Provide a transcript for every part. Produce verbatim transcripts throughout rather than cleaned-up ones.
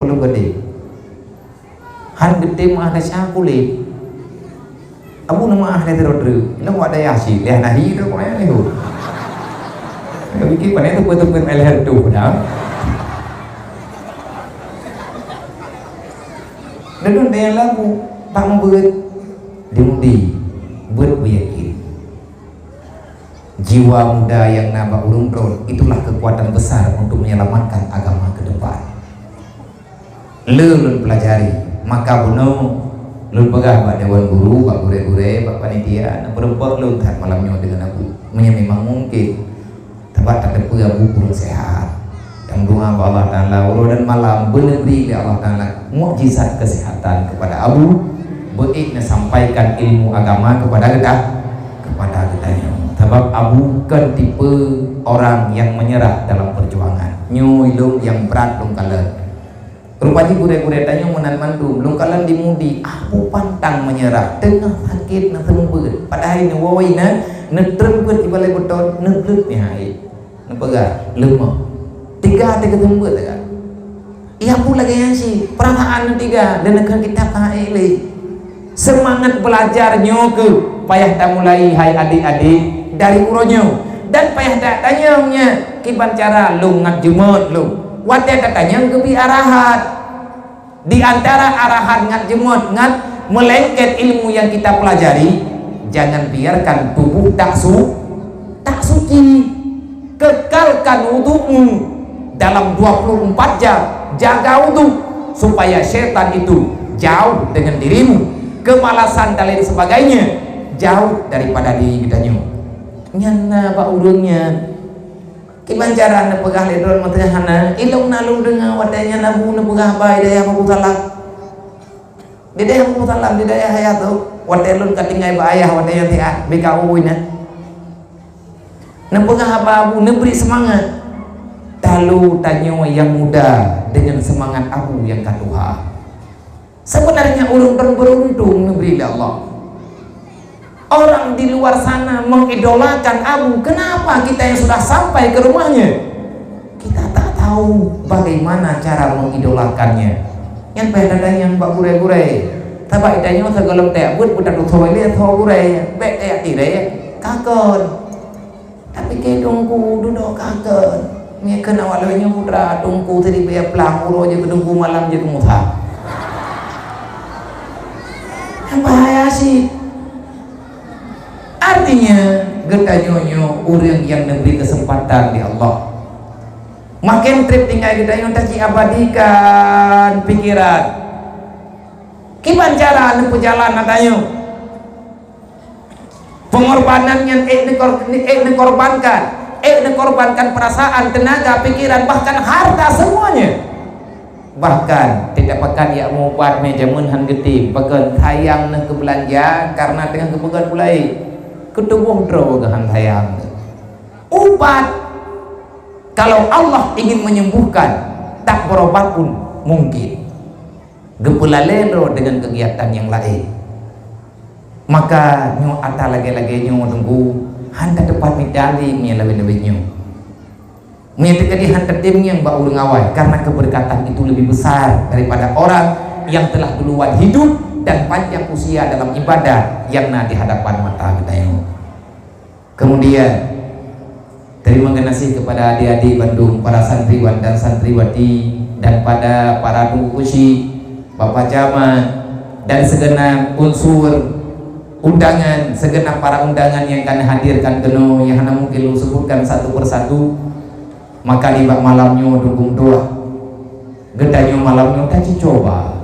Lôn geude. Han geutem meu'ah desya kulét. Abu na meu'ah lé teurok-teurok. Ilong wak dayah cit, lé hana hi tu pokoknya lé hu. Ka pikir pane tu beutôi-beutôi lé tu dah. Deungon dayah lagu tak membeuet di mudi buet beuyakin. Jiwa muda nyang na bak ureuëng droe itulah kekuatan besar untuk menyelamatkan agama ke depan. Le lôn pelajari, maka bunoe lôn peugah bak dewan guru, bak gurée-gurée, bak panitia, na beureumpok lôn that malam nyoe deungon Abu. Meunyoe memang mungkin, sabab tateupeue Abu kureueng sehat. Dan doa bak Allah Taala, uroe dan malam beuneubri lé Allah Taala mukjizat kesehatan kepada Abu, beuék neusampaikan ilmu agama kepada geuta-, kepada geutanyoe. Sabab Abu kon tipe orang yang menyerah dalam perjuangan. Nyoe ilong nyang brat lôn kalon. Rupa jih gurée-gurée tanyoe meunan mandum, lôn kalon di mudi, Abu pantang menyerah, teungoh sakét neuseumeubeuet. Padahai neuwoe na, neutreun beuet ibalai beutôi, neubleuet meuhai. Neupeugah, "Leumoh." Tiga teuka seumeubeuet teuka. Iya pu lagée nyan cit, peurasaan neuh tiga, dan neukheun kitab ka ék lé. Seumangat beulajar nyoe keuh payah tamulai, hai adék-adék, dari uroe nyoe. Dan payah that tanyong nyan, kiban cara lôn ngat jeumot lôn. Watée tatanyong geubri arahat. Di antara arahan ngat jeumot ngat meulengket ilmu nyang kita pelajari, jangan biarkan tubuh tak su-, tak suci. Kekalkan wudukmu dalam dua puluh empat jam. Jaga wuduk supaya syaitan itu jauh dengan dirimu. Kemalasan dan lain sebagainya jauh daripada diri geutanyoe. Nyan na bak ureuëng nyan. Kiban cara neupeugah lé droe meuteugah hana, ilong na lôn deungoe watée nyan Abu neupeugah haba di dayah Abu Salam. Di dayah Abu Salam, di dayah ayah tu, watée lôn ka tinggai bak ayah watée nyan siat, B K U inan. Neupeugah haba Abu, neubri seumangat. Talu tanyoe nyang muda deungon seumangat Abu nyang ka tuha. Sebenarnya ureuëng nyan beuruntung neubri lé Allah. Orang di luar sana mengidolakan Abu. Kenapa kita yang sudah sampai ke rumahnya, kita tak tahu bagaimana cara mengidolakannya? Nyan payah tatanyong bak gurée-gurée. Sabab geutanyoe sigohlom tajak beuet, beuet tatusoe lé soe gurée, bék tajak tirée, ka kon. Tapi keu teungku dudoe ka kon. Ngieng keu awak lôn nyoe putra teungku siribée plang uroe jeuet keu teungku malam jeuet keu Musa. Bahaya cit. Artinya, geutanyoe nyoe ureuëng nyang neubri keuseumpatan lé Allah. Maken treb tinggai geutanyoe taci abadikan pikeran. Kiban cara neupeujalan ata nyoe? Pengorbanan nyan ék neukor-, ék neukorbankan, ék neukorbankan perasaan, tenaga, pikiran, bahkan harta semuanya. Bahkan, tidak pekan yak meuubat mé jameun han geutem, pakon sayang neuh keu beulanja karena teungoh geupeugét pulai. Keu tuboh droe geuh han sayang. Ubat, kalau Allah ingin menyembuhkan, tak berobat pun mungkin. Geupeulalée droe deungon keugiatan nyang laén. Maka nyoe ata lagée-lagée nyoe teungku, han tateupat mita lé meunyoe lawét-lawét nyoe. Meunyoe teukeudi han tatem ngieng bak ureuëng awai, karena keberkatan itu lebih besar daripada orang yang telah duluan hidup dan panjang usia dalam ibadah nyang na di hadapan mata geutanyoe. Kemudian, terima kasih kepada adik-adik bandum, para santriwan dan santriwati, dan pada para teungku keuchik, Bapak Camat, dan segenap unsur undangan, segenap para undangan nyang ka neuhadirkan keunoe, nyang hana mungkin lôn sebutkan satu persatu. Maka nibak malam nyoe dukung doa. Geutanyoe malam nyoe tacucoba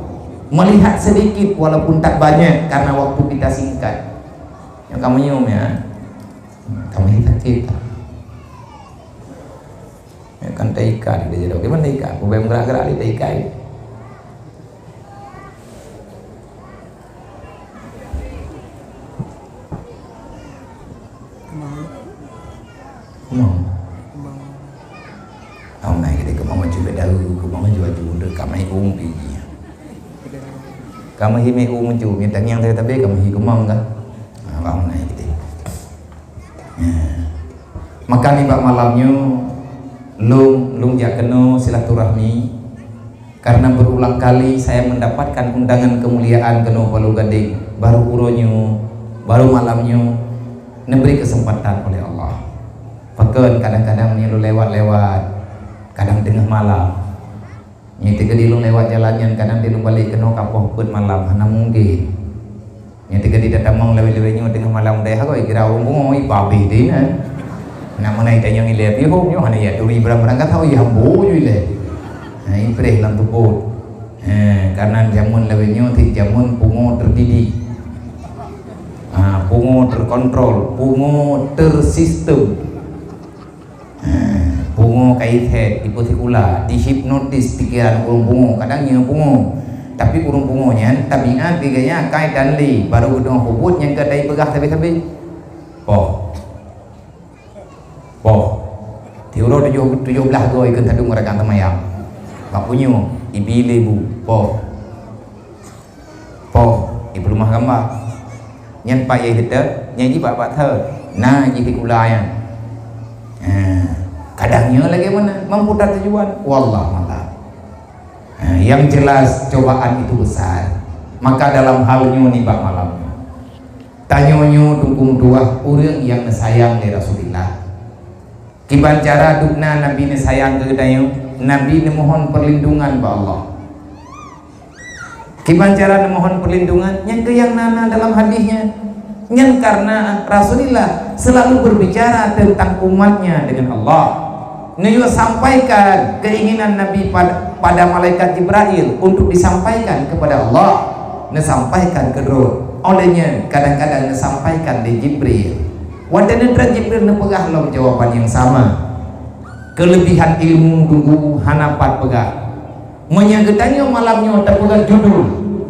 melihat sedikit walaupun tak banyak karena waktu kita singkat. Nyoe kamoe nyoe ya. Kamoe sakét. Ya kan taikat dia jadi. Bagaimana taikat? Ubé meugerak-gerak dia taikat. Keumang. Keumang. Kamoe naik kita keumang baju beda, keumang baju baju udah kamoe umpi. Kamoe hi mé umju, mé tangiang tapi kamoe hi keumang kan. Nah, kamoe naik kita. Ya. Maka nibak malam nyoe lôn lôn jak keunoe silaturahmi. Karena berulang kali saya mendapatkan undangan kemuliaan keunoe Pulo Gadeng, baru uroe nyoe, baru malam nyoe, neubri keuseumpatan oleh Allah. Pakon kadang-kadang meunyoe lôn lewat-lewat, kadang teungoh malam. Nyoe teukeudi lôn lewat jalan nyan, kadang di lôn balek keunoe ka poh peuet malam, hana mungken. Nyoe teukeudi tatamong lawét-lawét nyoe teungoh malam dayah, kira ureuëng pungo, ipa abéh deh nyan. Nak meunan itanyong ilée pih hom nyoe hana jak turi barang-barang gata, oh, ihambo ju ilée. Nah, ipreh lam tupot. Eh, karena jameun lawét nyoe cit jameun pungo terdidik. Ah, pungo terkontrol, pungo tersistem. Ha, pungo ka ithet, ipeusikula, dihipnotis pikeran ureuëng pungo, kadang nyoe pungo. Tapi ureuëng pungo nyan tabiat geuh gaya kai dan lé, barô geudoh peubuet nyang ka dai peugah sabe-sabe. Poh. Poh. Tiuroe tujoh, tujoh blaih goe ikeu tadong rakan teumayang. Bak punyueng, ibi lé bu. Poh. Poh, ipeuleumah gamba. Nyan pat yai teutet, nyan jibak bak thot. Na jih sikula nyan. Ha, kadang nyoe lagée meunan, memputar tujuan. Wallahu a'lam. Ha, yang jelas cobaan itu besar. Maka dalam hal nyoe nibak malam nyoe. Tanyoe nyoe dukung dua ureuëng nyang neusayang lé Rasulullah. Kiban cara dubna Nabi neusayang keu geutanyoe, Nabi neumohon perlindungan bak Allah. Kiban cara neumohon perlindungan, nyang keu nyang na-na dalam hadis nyan. Nyan karena Rasulullah selalu berbicara tentang umatnya dengan Allah. Neuyue sampaikan keinginan Nabi pad-, pada malaikat Jibrail untuk disampaikan kepada Allah. Neusampaikan keu droe. Oleh nyan, kadang-kadang neusampaikan lé Jibril. Watée neutreun Jibril neupeugah lom jawaban nyang sama. Keulebihan ilmu dulu hana pat peugah. Meunyoe geutanyoe malam nyoe tapeugah judul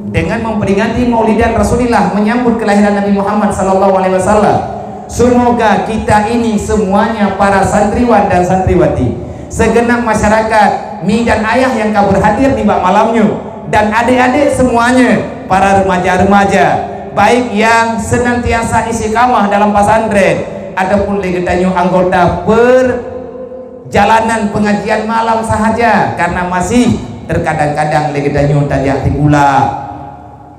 dengan memperingati Maulidan Rasulillah menyambut kelahiran Nabi Muhammad sallallahu alaihi wasallam. Semoga kita ini semuanya para santriwan dan santriwati, segenap masyarakat, mi dan ayah nyang ka berhadir nibak malam nyoe, dan adik-adik semuanya, para remaja-remaja, baik yang senantiasa istiqamah dalam pesantren ataupun lé geutanyoe anggota perjalanan pengajian malam sahaja, karena masih terkadang-kadang lé geutanyoe tajak sikula.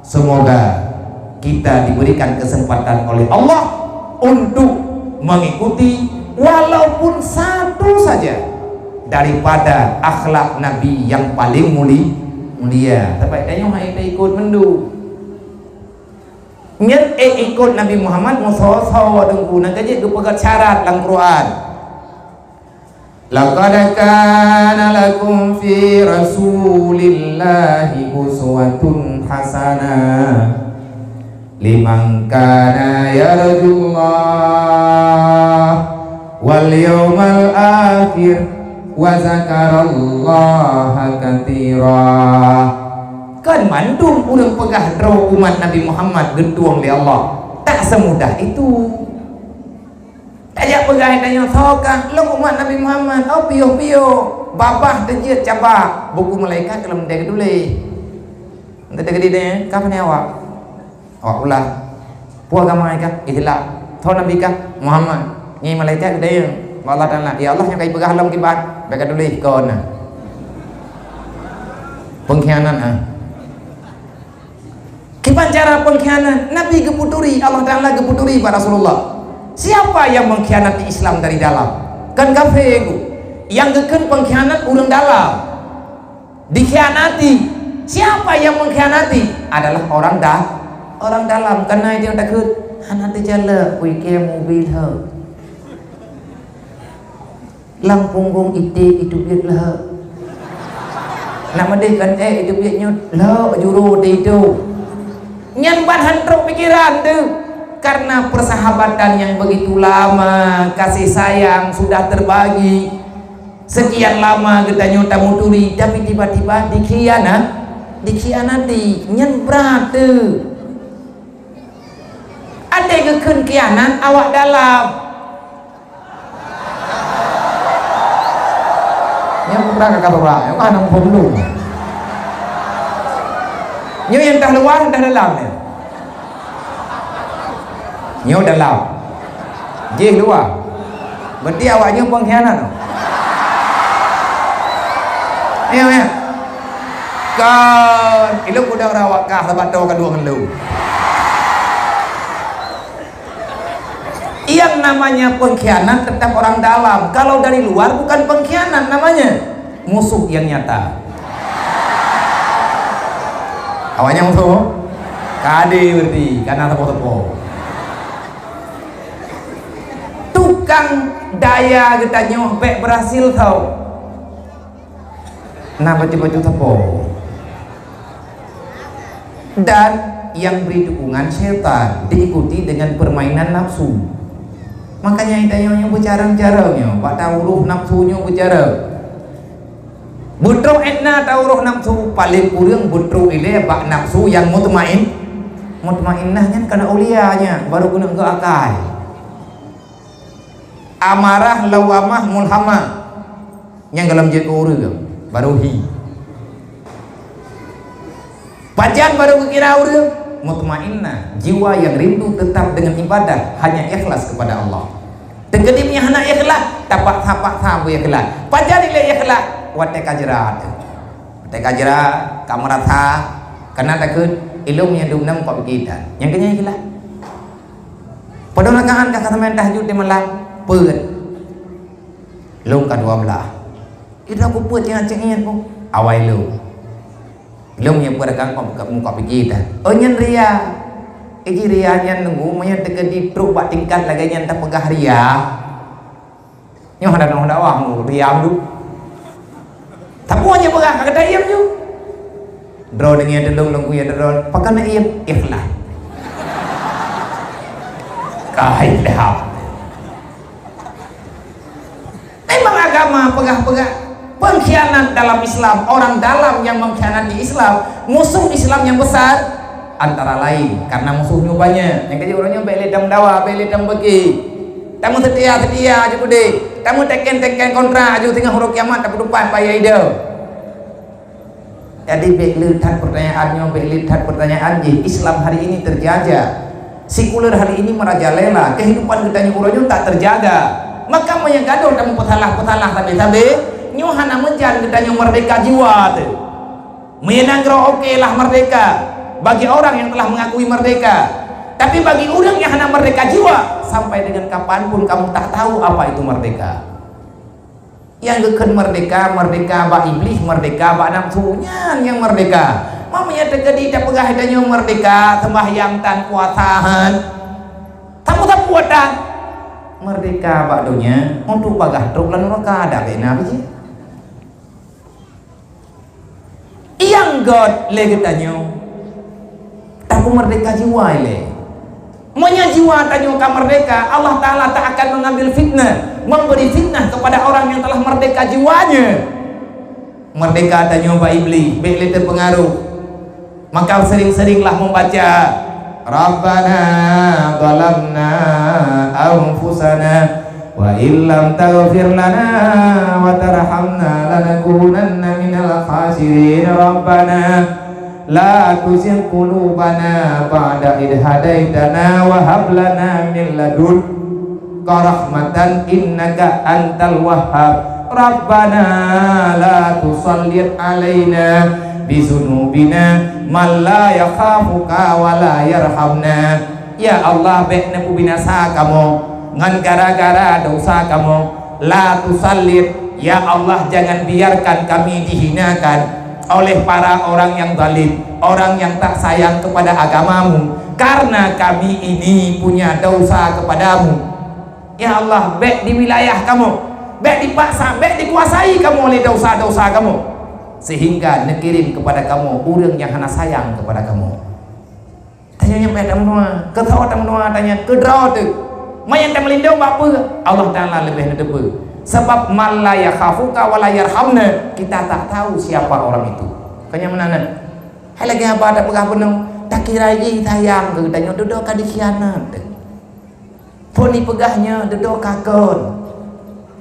Semoga kita diberikan kesempatan oleh Allah untuk mengikuti walaupun satu saja daripada akhlak Nabi yang paling muli-, mulia. Sampai tanyoe hai taikot mandum. Nyan ék ikot Nabi Muhammad meusoe-soe Teungku, nyang ka jeuet geupeugah syarat lam Quran. Laqad kana lakum fi Rasulillahi uswatun hasanah liman kana yarjullah wal yaumal akhir wa zakarallaha katsira. Kan mandum ureuëng peugah droe umat Nabi Muhammad geutueng lé Allah. Tak semudah itu. Tajak peugah tanyoe soe kah, lôn umat Nabi Muhammad, oh piôh-piôh, babah teujeuet cabak, buku malaikat ka lom deh geutuléh. Entah teukeudi deh, ka pane awak? Awak ulah. Peue agama kah? Islam. Soe nabi kah? Muhammad. Nyan malaikat geudayeueng bak Allah Taala. Ya Allah, nyang ka ipeugah lom kiban, bèk ka tuléh kon na. Pengkhianat ah. Kiban cara pengkhianat, Nabi geuputuri, Allah Taala geuputuri bak Rasulullah. Siapa yang mengkhianati Islam dari dalam? Kan kafé ku. Nyang geukheun pengkhianat ureuëng dalam. Dikhianati. Siapa yang mengkhianati? Adalah orang da-, orang dalam. Karena itu yang takut. Hana teujalak, kui ke mobil he. Lam punggong iték itu biet lheueh. Nak meudeh kan ék itu biet nyoe lheueh juru di itu. Nyan ban han trok pikiran tu. Karena persahabatan yang begitu lama, kasih sayang sudah terbagi. Sekian lama geutanyoe tamuturi, tapi tiba-tiba dikhianat, dikhianati. Nyan brat tu. Ada geukheun khianat awak dalam. Nyoe kurang kakak orang, nyoe kan hana muphom lom. Nyoe nyang dah luar, dah dalam nyoe. Nyoe dalam. Jih luar. Berarti awak nyoe pengkhianat tu. Nyoe, nyoe. Kon, ilôn kudang rawak kah sabat toh ka dua ngeulu. Yang namanya pengkhianat tetap orang dalam. Kalau dari luar bukan pengkhianat namanya. Musuh yang nyata. Awaknyan musuh? Kade berarti, karena tepo-tepo. Tukang daya geutanyoe bèk berhasil tau. Nah, bacut-bacut tepo. Dan yang beri dukungan syaitan diikuti dengan permainan nafsu. Makanya geutanyoe nyoe beucarông-carông nyoe, bak taurôh nafsu nyoe beucarông. Beutrok ék na taurôh nafsu, paléng kureueng beutrok ilèe bak nafsu nyang mutmain-, mutmainnah nyan kana aulia nyan, baru keuneuk geuakai. Amarah, lawamah, mulhamah. Nyang golom jeuet keu ureueng, baru hi. Pajan baru geukira ureueng? Mutmainnah, jiwa yang rindu tetap dengan ibadah, hanya ikhlas kepada Allah. Teukeudi meunyo hana ikhlas, tapaksa-paksa beu ikhlas. Pajan ilèe ikhlas? Watèe ka jrat. Watèe ka jrat, ka meurasa, kana takheun, ilôn meunyo dum nam kok beugita. Nyang keu nyan ikhlas. Padum rakaat ka seumbahyang tahajud di malam? Peuet. Lôn ka dua blah. Idroe kupeuet nyang cit nyan pun awai lôn. Lôn nyang peuet rakaat kok muka pigi dah. Oh, nyan ria. Iji ria nyan nunggu, meunyo teukeudi trok bak tingkat lagèe nyan tapeugah ria. Nyoe hana dong dakwah, nunggu ria dulu. Tapi nyan peugah ka gata iem ju. Droe deungon teulông lôn kuyue droe, pakon na iem? Ikhlas. Ka ikhlas. Memang agama peugah-peugah pengkhianat dalam Islam, orang dalam yang mengkhianati Islam, musuh Islam yang besar, antara lain karena musuh nyoe banyak. Nyang keujeuet uroe nyoe bèk lé tameudawa, bèk lé tameubeugé. Tameuseutia-seutia aju keudéh, tameuteken-teken kontrak aju singoh uroe kiamat tapeutupat paya idong. Jadi, bèk le that pertanyaan nyoe, bèk le that pertanyaan jih, Islam hari ini terjajah. Sekuler hari ini merajalela, kehidupan geutanyoe uroe nyoe tak terjaga. Maka meunyo gadôh tameupeusalah-peusalah sabe-sabe, nyoe hana meujan geutanyoe merdeka jiwa teuh. Meunyo nanggroe oke lah merdeka bagi orang yang telah mengakui merdeka. Tapi bagi ureueng nyang hana merdeka jiwa, sampai dengan kapan pun kamu tak tahu apa itu merdeka. Nyang geukheun merdeka, merdeka bak Iblih, merdeka bak nafsu, nyan nyang merdeka. Meunyo teukeudi tapeugah geutanyoe merdeka, sembahyang tan puasa han. Sapeue-sapeue tan. Merdeka bak donya, untuk bagah trok lam nuraka, dak bèk na biji. Nyang göt lé geutanyoe, tapeumerdeka jiwa ilèe. Meunyo jiwa tanyoe ka merdeka, Allah Taala tak akan mengambil fitnah, memberi fitnah kepada orang yang telah merdeka jiwanya. Merdeka tanyoe bak Iblih, bèk lé teupeungaruh. Maka sering-seringlah membaca, "Rabbana zalamna anfusana wa illam taghfir lana wa tarhamna lanakunanna minal khasirin. Rabbana la tuzigh qulubana ba'da idh hadaitana wa hab lana min ladunka rahmatan innaka antal wahhab. Rabbana la tusallit alaina bizunubina man la yakhafuka wa la yarhamna." Ya Allah, bèk neupeubinasa kamoe ngon gara-gara dosa kamoe. La tusallit, ya Allah, jangan biarkan kami dihinakan oleh para orang yang zalim, orang yang tak sayang kepada agamamu, karena kami ini punya dosa kepadamu. Ya Allah, bèk di wilayah kamoe, bèk dipaksa, bèk dikuasai kamoe oleh dosa-dosa kamoe, sehingga neukirim kepada kamoe ureueng nyang hana sayang kepada kamoe. Tanyoe nyan payah tameudoa, keu soe tameudoa tanyoe, keu droe teuh. Meunyo tameulindong bak peue? Allah Taala leubeh neuteupeue. Sabab man la yakhafuka wa la yarhamna, kita tak tahu siapa orang itu. Kon nyan meunan. Hai lagèe haba tapeugah bunoe, takira jih sayang keu geutanyoe, dudoe ka dikhianat. Phon jipeugah nyoe dudoe ka kon.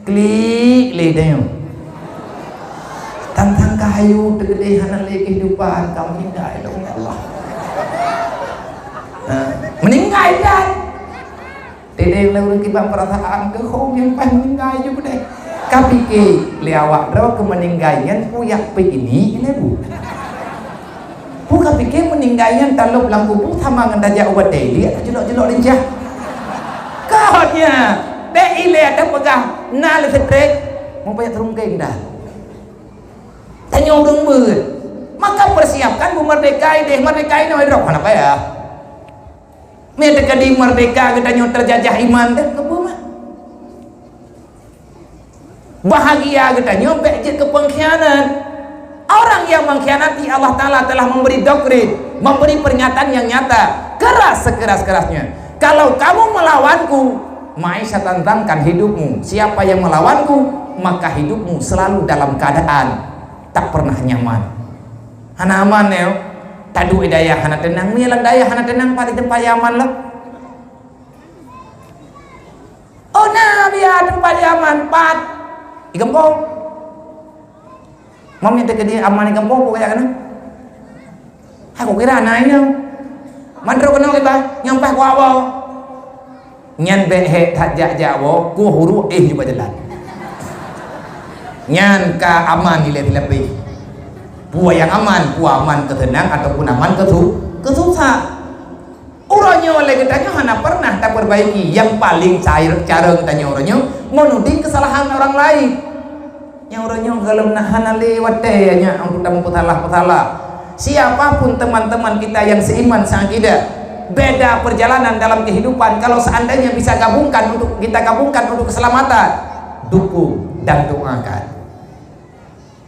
Klik lé tanyoe. Tang-tang ka hayeu teukeudéh hana lé kehidupan, ka meuninggai lom, ya Allah. Ha, meuninggai dan. Teudeung lé ureueng kiban peurasaan keu hom nyang paih meuninggai ju keudéh. Ka pike lé awak droe keu meuninggai nyan peue jak peuet ini lé bu. Pike meuninggai nyan talop lam kubu sama ngon tajak u batée, liek tajeulok-jeulok lincah. Ka hot nyan, bék ilée tapeugah na lé seutrék, mupayah teurungkeng dah. Tanyoe ureuëng beuet. Maka persiapkan bu merdeka idéh, merdeka inoe droe hana payah. Mé teuka di merdeka geutanyoe teujajah iman teuh keupeue mah. Bahagia geutanyoe bék jeuet keu pengkhianat. Orang yang mengkhianati Allah Ta'ala telah memberi doktrin, memberi peringatan yang nyata, keras sekeras-kerasnya. Kalau kamu melawanku, ma'isyatan dhankan hidupmu. Siapa yang melawanku, maka hidupmu selalu dalam keadaan tak pernah nyaman. Hana aman nyoe. Taduek dayah hana teunang, mie lam dayah hana teunang, pat di teumpat aman lah. Oh na biar teumpat aman, pat di gampông. Mami teukeudi aman di gampông, kok kaya keunan? Aku kira na inong. Mandro keunoe kita, nyang paih kuah woe. Nyan bék hék that jak-jak woe, kuh uruek éh nibak jalan. Nyan ka aman ilée leubeh. Peue nyang aman, peue aman keuseunang ataupun aman keusu-, keususah. Uroe nyoe lé geutanyoe hana pernah tapeurbaiki, nyang paleng cair-, carông tanyoe uroe nyoe meunuding keusalahan orang laén. Nyang uroe nyoe gohlom na hana lé watée nyan untuk tameupeutalah-peutalah. Siapa pun teman-teman kita yang seiman seakidah, beda perjalanan dalam kehidupan, kalau seandainya bisa gabungkan untuk, kita gabungkan untuk keselamatan, dukung dan doakan.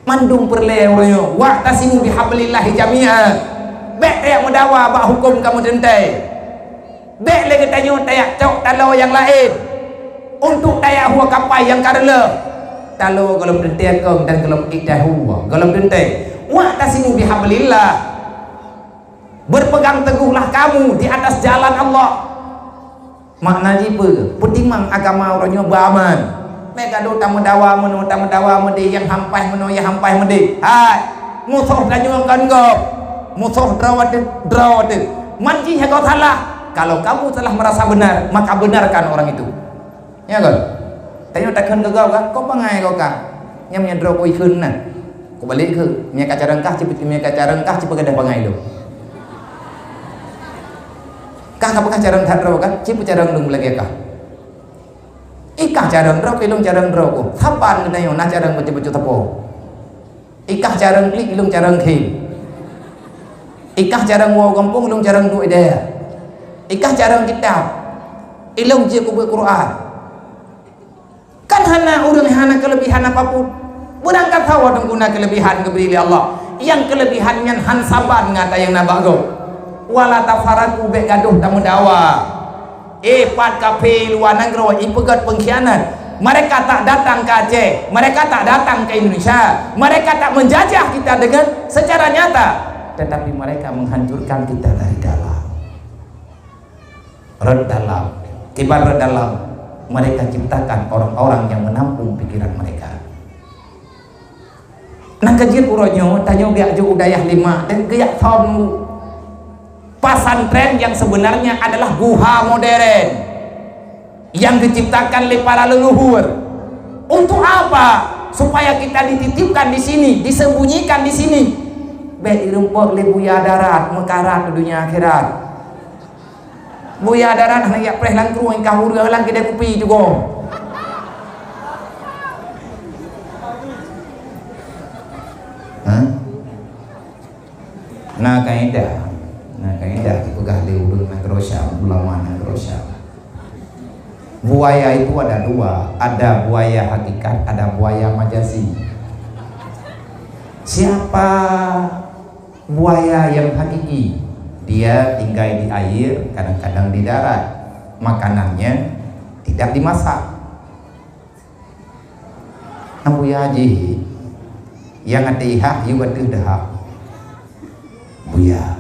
Mandum peureulée uroe nyoe, "Wa'tasimu bihablillahi jami'a." Bék tajak meudawa bak huköm kamoe teuntée. Bék lé geutanyoe tajak cok taloe nyang laén untuk tajak hue kapai nyang ka reuloh. Taloe gohlom teuntée kong dan gohlom ék tajak hue, gohlom teuntée. "Wa'tasimu bihablillah." Berpegang teguhlah kamu di atas jalan Allah. Makna jih peue? Peutimang agama uroe nyoe beuaman. Mé gadôh tameudawa meunoe, tameudawa meudéh, nyang hampah meunoe, nyang hampah meudéh. Hai, musoh tanyoe kon gob. Musoh droe teuh, droe teuh. Man jih gob salah. Kalau kamu telah merasa benar, maka benarkan orang itu. Ya kan? Tanyoe takheun keu gob kan, "Kok bangai gob ka?" Nyang meunyoe droe ku ikheun na. Ku balek keu, meunyoe ka carông kah, cip-, meunyoe ka carông kah, cipeugadôh bangai lôn. Kah ka peugah carông that droe kan, cipeucarông lôn lagée kah. Ikah carông droe ku, ilôn carông droe ku. Saban geutanyoe na carông bacut-bacut sapo. Ikah carông klik, ilôn carông khém. Ikah carông woe gampông, ilôn carông duek dayah. Ikah carông kitab, ilôn jeuet kubeuet Quran. Kan hana ureuëng hana keuleubihan apapun. Beurangkat sawa teungku na keuleubihan geubri lé Allah. Nyang keuleubihan nyan han saban ngon ata nyang na bak gob. Wala tafaraqu, bék gadôh tameudawa. Eh, pat kafé luwa nanggroe ipeugét peungkhianat. Mereka tak datang ke Aceh, mereka tak datang ke Indonesia, mereka tak menjajah kita dengan secara nyata, tetapi mereka menghancurkan kita dari dalam. Rot dalam. Kiban rot dalam, mereka ciptakan orang-orang yang menampung pikiran mereka. Nyang ka jeuet uroe nyoe, tanyoe geujak jok u dayah Limak dan geujak thon pesantren yang sebenarnya adalah guha modern yang diciptakan oleh para leluhur. Untuk apa? Supaya kita dititipkan di sini, disembunyikan di sini. Bék irumpok lé buya darat, meukarat di dunia akhirat. Buya darat hana jak preh lam krueng, ka ureueng lam keudè kupi juga. Ha? Na kaidah, na kaidah dipeugah lé ureueng nanggroe Syam, ulama nanggroe Syam. Buaya itu ada dua, ada buaya hakikat, ada buaya majazi. Siapa buaya yang hakiki? Dia tinggal di air, kadang-kadang di darat. Makanannya tidak dimasak. Nah, buya jih, nyang até ihah, yue ateueh dahak. Buya.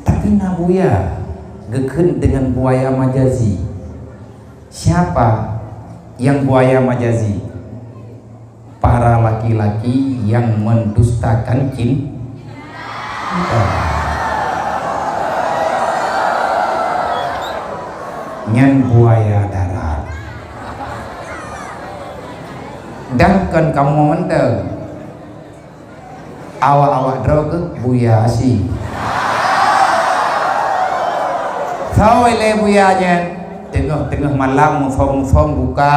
Tapi na buya geukheun dengan buaya majazi. Siapa yang buaya majazi? Para laki-laki yang mendustakan cin-, nyan buaya darat. Dan kon kamoe mantong. Awak-awak droe keuh buya si. Soe lé buya nyan? Teungoh-teungoh malam muphom-muphom buka.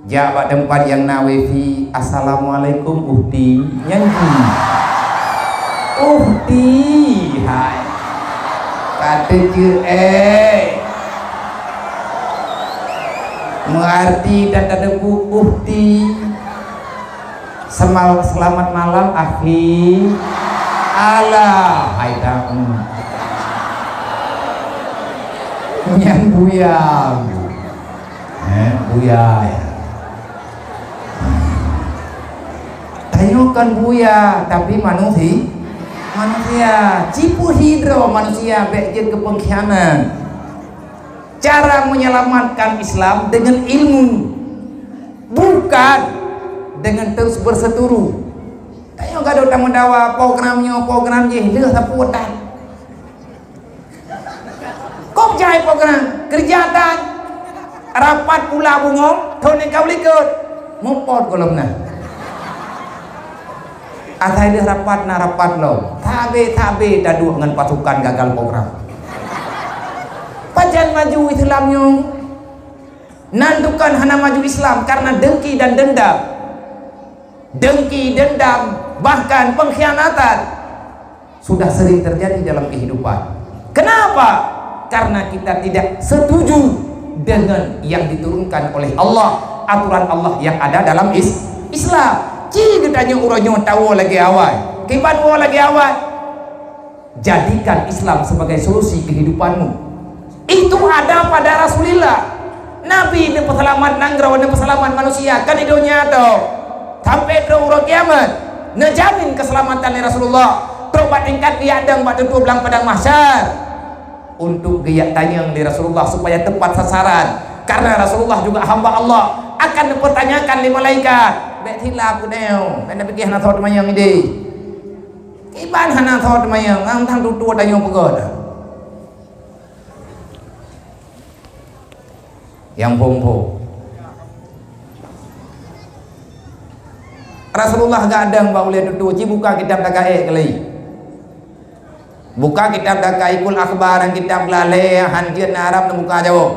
Jak bak teumpat nyang na wifi, "Assalamualaikum, Ukhti." Nyan jih. "Ukhti, hai." Ka teucue, eh. Meuarti dan tateupeue ukhti. Semal-, selamat malam, akhi. Alah, hai dah. Hmm. Nyan buya. Eh, buya, ya. Tanyoe kon buya, tapi manusi-, manusia. Ci peuhi droe manusia, bék jeuet keu pengkhianat. Cara menyelamatkan Islam dengan ilmu, bukan dengan terus berseteru. Tanyoe gadôh tameudawa program nyoe, program jéh, lheueh sapeue tan. Kok jai program, keureuja tan, rapat pula bungong, thon nyang ka likot, mupot gohlom na. Asai lheueh rapat na rapat lom, sabe-sabe taduek ngon pasukan gagal program. Pajan maju Islam nyoe? Nan tukang hana maju Islam karena dengki dan dendam. Dengki, dendam, bahkan pengkhianatan sudah sering terjadi dalam kehidupan. Kenapa? Karena kita tidak setuju dengan yang diturunkan oleh Allah, aturan Allah yang ada dalam is-, Islam. Ci geutanyoe uroe nyoe tawoe lagèe awai. Kiban woe lagèe awai. Jadikan Islam sebagai solusi kehidupanmu. Itu ada pada Rasulullah. Nabi neupeuseulamat nanggroe, neupeuseulamat manusia, kan di donya tu. Sampai trok uroe kiamat, neujamin keselamatan lé Rasulullah. Trok bak tingkat geuyadang bak teuntu blang padang mahsyar. Untuk geuyatanyong lé Rasulullah supaya tepat sasaran. Karena Rasulullah juga hamba Allah, akan dipertanyakan lé malaikat. Bék silap keunoe, bék na piké hana soe teumanyong idéh. Kiban hana soe teumanyong, ngon tang tutoe tanyoe peugah dah. Nyang phon-phon. Rasulullah gadang bak ulèe tutoe, ci buka kitab Daqaiq keulai. Buka kitab Daqaiqul Akhbar, kitab lalè, han jeuet na Arab, neubuka jaweueb.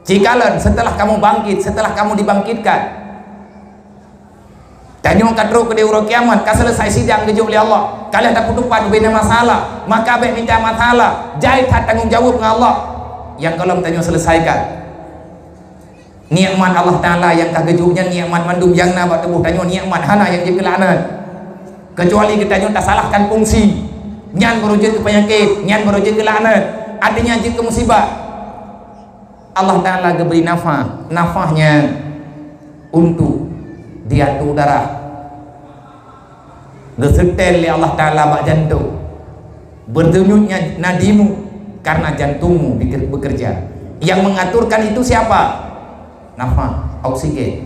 Ci kalon, setelah kamu bangkit, setelah kamu dibangkitkan. Tanyoe ka trok keudéh uroe kiamat, ka seuleusai sidang geujok lé Allah. Ka lheueh tapeutupat ubena masalah, maka bék mita masalah, jai that tanggong jaweueb ngon Allah nyang gohlom tanyoe seuleusaikan. Nikmat Allah Taala nyang ka geujok nyan nikmat mandum nyang na bak tuboh tanyoe, nikmat hana nyang jeuet keu laknat. Keucuali geutanyoe tasalahkan fungsi, nyan baru jeuet keu peunyakét, nyan baru jeuet keu laknat, artinya jeuet keu musibah. Allah Taala geubri nafah, nafah nyan untuk diatur darah. Geuseutèl lé Allah Taala bak jantong. Berdenyutnya nadimu karena jantungmu beker-, bekerja. Yang mengaturkan itu siapa? Nafah, oksigen.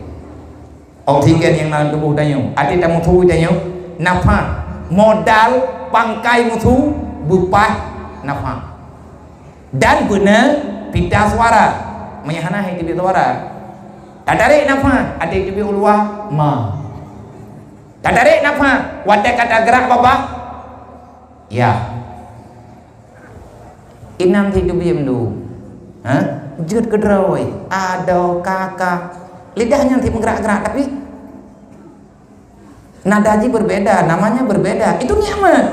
Oksigen nyang na lam tuboh tanyoe. Até tamusu tanyoe, nafah. Modal pangkai musu beupah nafah. Dan beuna pita suara. Meunyo hana, han teubiet suara. Tatarek nafah, até teubiet u luwa, ma. Tatarek nafah, watèe ka tagrak babah, ya. Inan sit teubiet mandum. Ha? Jeuet keudroe, adoe, ka, ka. Lidah nyan sit meugerak-gerak, tapi nada jih berbeda, namanya berbeda. Itu nikmat.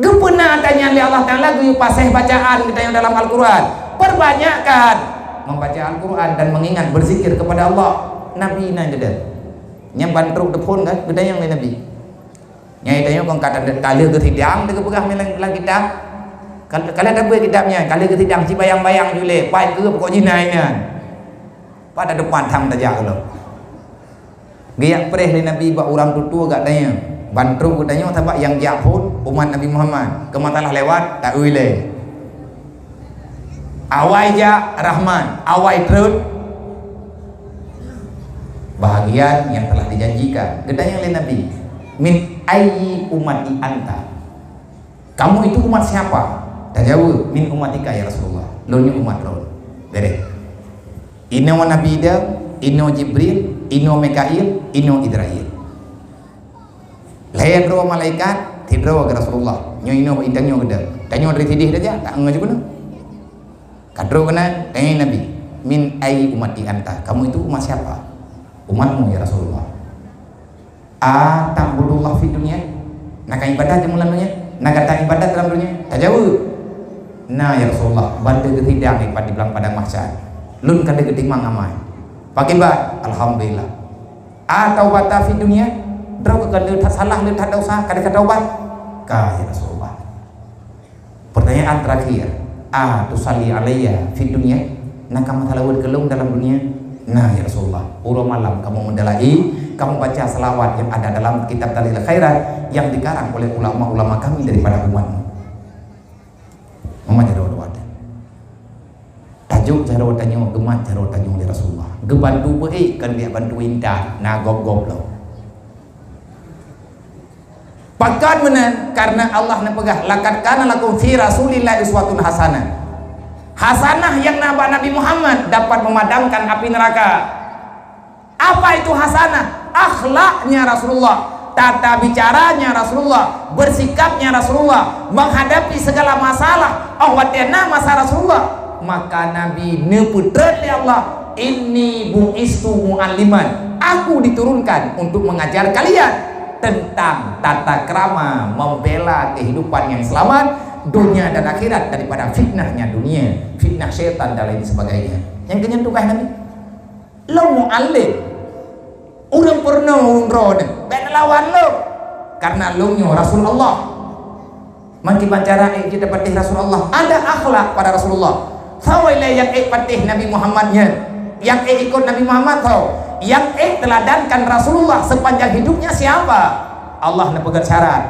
Geupeuna ata nyan lé Allah Taala geuyue paséh bacaan geutanyoe dalam Al-Quran. Perbanyakkan membaca Al-Quran dan mengingat berzikir kepada Allah. Nabi na geuda. Nyang ban trok teuphon kan, geutanyong lé Nabi. Nyang tanyoe kon ka ta-, ka lheueh geusidang, teupeugah meunan lam kitab. Ka, ka lheueh tabeuet kitab nyan, ka lheueh geusidang, sibayang-bayang julée, pai keu pokok jih na inan. Pada depan tham tajak lom. Geujak preh lé Nabi bak ureuëng tutoe gak tanyoe. Ban trok geutanyoe sabab nyang jak phon umat Nabi Muhammad. Keu masalah lewat, tak eu ilée. Awai jak Rahman, awai treun bahagian yang telah dijanjikan. Geutanyong lé Nabi, "Min ayyi ummati anta?" Kamu itu umat siapa? Tajaweueb, "Min ummatika ya Rasulullah." Lôn nyoe umat lôn. Beres. Inoe Nabi Adam, inoe Jibril, Inoe Mikail, inoe Izrail. Lhèe droe malaikat, sidroe keu Rasulullah. Nyoe inoe intan nyoe geude. Tanyoe dari sideh saja, tak ngeu jipeunoh. Ka trok keunan, tanyong Nabi, "Min ayyi ummati anta?" Kamu itu umat siapa? "Umatmu, ya Rasulullah." "Ata'budullah fid dunya?" Na ka ibadat di mulam dunia? Na gata ibadat dalam dunia? Tajaweueb, "Na, ya Rasulullah, ban lheueh geusidang di pad-, di padang mahsyar. Lôn ka lheueh geutimang amai." Pakiban, "Alhamdulillah." "Ataubata fid dunya?" Droe ka lheueh that salah, lheueh that dosa, ka lheueh ka taubat? "Ka, ya Rasulullah." Pertanyaan terakhir, "A tusalli alayya fid dunya?" Na kamu salawat keu lôn dalam dunia? "Na, ya Rasulullah." Uroe malam kamu meudalai, kamu baca salawat yang ada dalam kitab Dalil Khairat yang dikarang oleh ulama-ulama kami daripada umatmu. Mama jaroe dua ada. Tajuk jaroe tanyoe, geumat jaroe tanyoe lé Rasulullah. Geubantu beu ék, kon biak bantu intat, na gob-gob lom. Pakon meunan? Karena Allah neupeugah, "Laqad kana lakum fi Rasulillahi uswatun hasanah." Hasanah yang na bak Nabi Muhammad dapat memadamkan api neraka. Apa itu hasanah? Akhlaknya Rasulullah, tata bicaranya Rasulullah, bersikapnya Rasulullah, menghadapi segala masalah, oh watée na masa Rasulullah. Maka Nabi neupeutrön lé Allah, "Inni bu'istu mu'alliman." Aku diturunkan untuk mengajar kalian tentang tata krama membela kehidupan yang selamat dunia dan akhirat daripada fitnahnya dunia, fitnah syaitan dan lain sebagainya. Nyang keu nyan tugaih Nabi. Lôn mu'allim. Ureuëng peurunoe ureuëng droeneuh, bék neulawan lôn. Karena lôn nyoe Rasul Allah. Meukiban cara ék jeuet patéh Rasul Allah. Ada akhlak pada Rasulullah. Soe ilée nyang ék patéh Nabi Muhammad nyan? Nyang ék ikot Nabi Muhammad soe? Nyang ék teladankan Rasulullah sepanjang hidupnya siapa? Allah neupeugét syarat.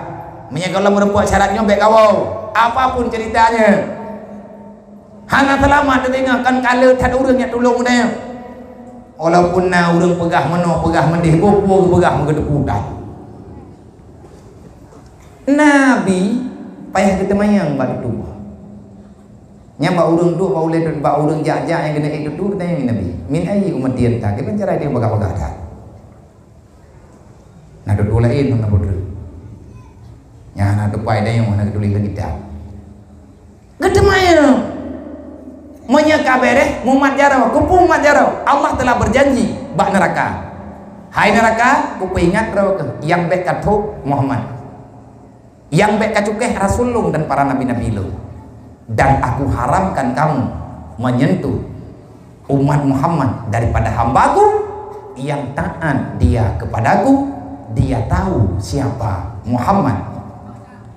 Meunyoe gohlom meureumpok syarat nyoe bék kawoe. Apapun ceritanya. Hana seulamat teudeungoe kan kaleue that ureuëng nyang tulông geutanyoe. Walaupun na ureuëng peugah meunoe, peugah meudeh, boh peue geupeugah meugeuteupeue that. Nabi payah geuteumanyong bak tutoe. Nyan bak ureuëng duek, bak ulée, bak ureuëng jak-jak nyang keuneuk ék tutoe, geutanyong Nabi, "Min ayyi ummati anta?" Kiban cara dia bagah-bagah that. Na tutoe laén, na tutoe. Nyan na tupai dayong, na geutuléh lam kitab. Geuteumanyong. Meunyoe ka béréh, mumat jaroe, keupeue mumat jaroe? Allah telah berjanji bak neuraka. Hai neuraka, kupeuingat droe keuh, nyang bék ka trok Muhammad. Nyang bék ka cukéh rasul lôn dan para nabi-nabi lôn. Dan aku haramkan kamu menyentuh umat Muhammad daripada hamba-Ku yang taat dia kepada-Ku, dia tahu siapa Muhammad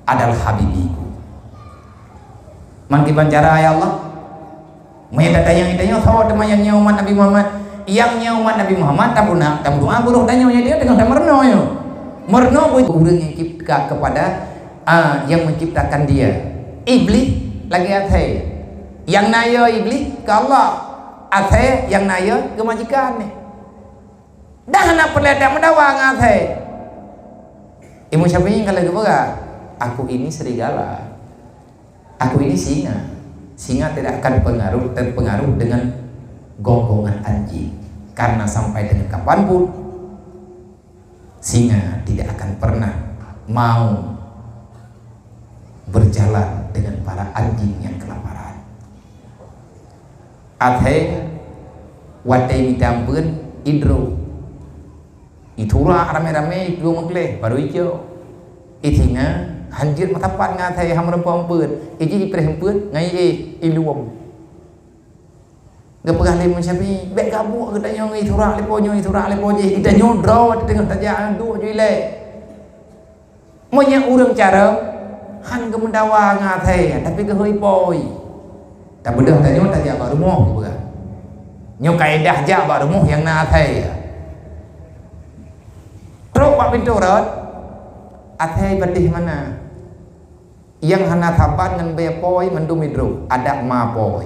adalah habibi-Ku. Meukiban cara, ya Allah? Meunyoe tatanyong, tanyoe saboh teuma nyang nyoe umat Nabi Muhammad. Nyang nyoe umat Nabi Muhammad, tapuna, tameudoa, beurôh tanyoe nyoe, dia teungoh tameurunoe nyoe. Meurunoe beu ureuëng nyang cipta kepada, ah, yang menciptakan dia. Iblis lagée asèe. Nyang na yo Iblis keu Allah. Asèe nyang na yo keu majikan nyan. Dah hana peureulée tameudawa ngon asèe. Imam Syafi'i ka lheueh geupeugah, "Aku ini serigala. Aku ini singa. Singa tidak akan pengaruh, terpengaruh dengan gonggongan anjing. Karena sampai dengan kapanpun, singa tidak akan pernah mau berjalan dengan para anjing yang kelaparan." Asèe watée mita ampeuen, idroe. Iturak ramé-ramé, idroe meugleh, barô icok. Isinga hanjeuet meusapat ngon asèe, han meureumpok ampeuen. Ijih ipreh ampeuen, ngon ié, iluwom. Geupeugah lé Imam Syafi'i, "Bék gabuek geutanyoe ngon iturak lé po nyoe, iturak lé po jih. Geutanyoe droe teungoh tajak, duek ju ilée." Meunyoe ureuëng carông, han geumeudawa ngon asèe, tapi geuhôi pôi. Tabeudôh tanyoe tajak bak rumoh, geupeugah. Nyoe kaedah jak bak rumoh nyang na asèe. Trok bak pintoe rot, asèe padeh mana. Nyang hana saban ngon bée pôi mandum idroe, adak ma pôi.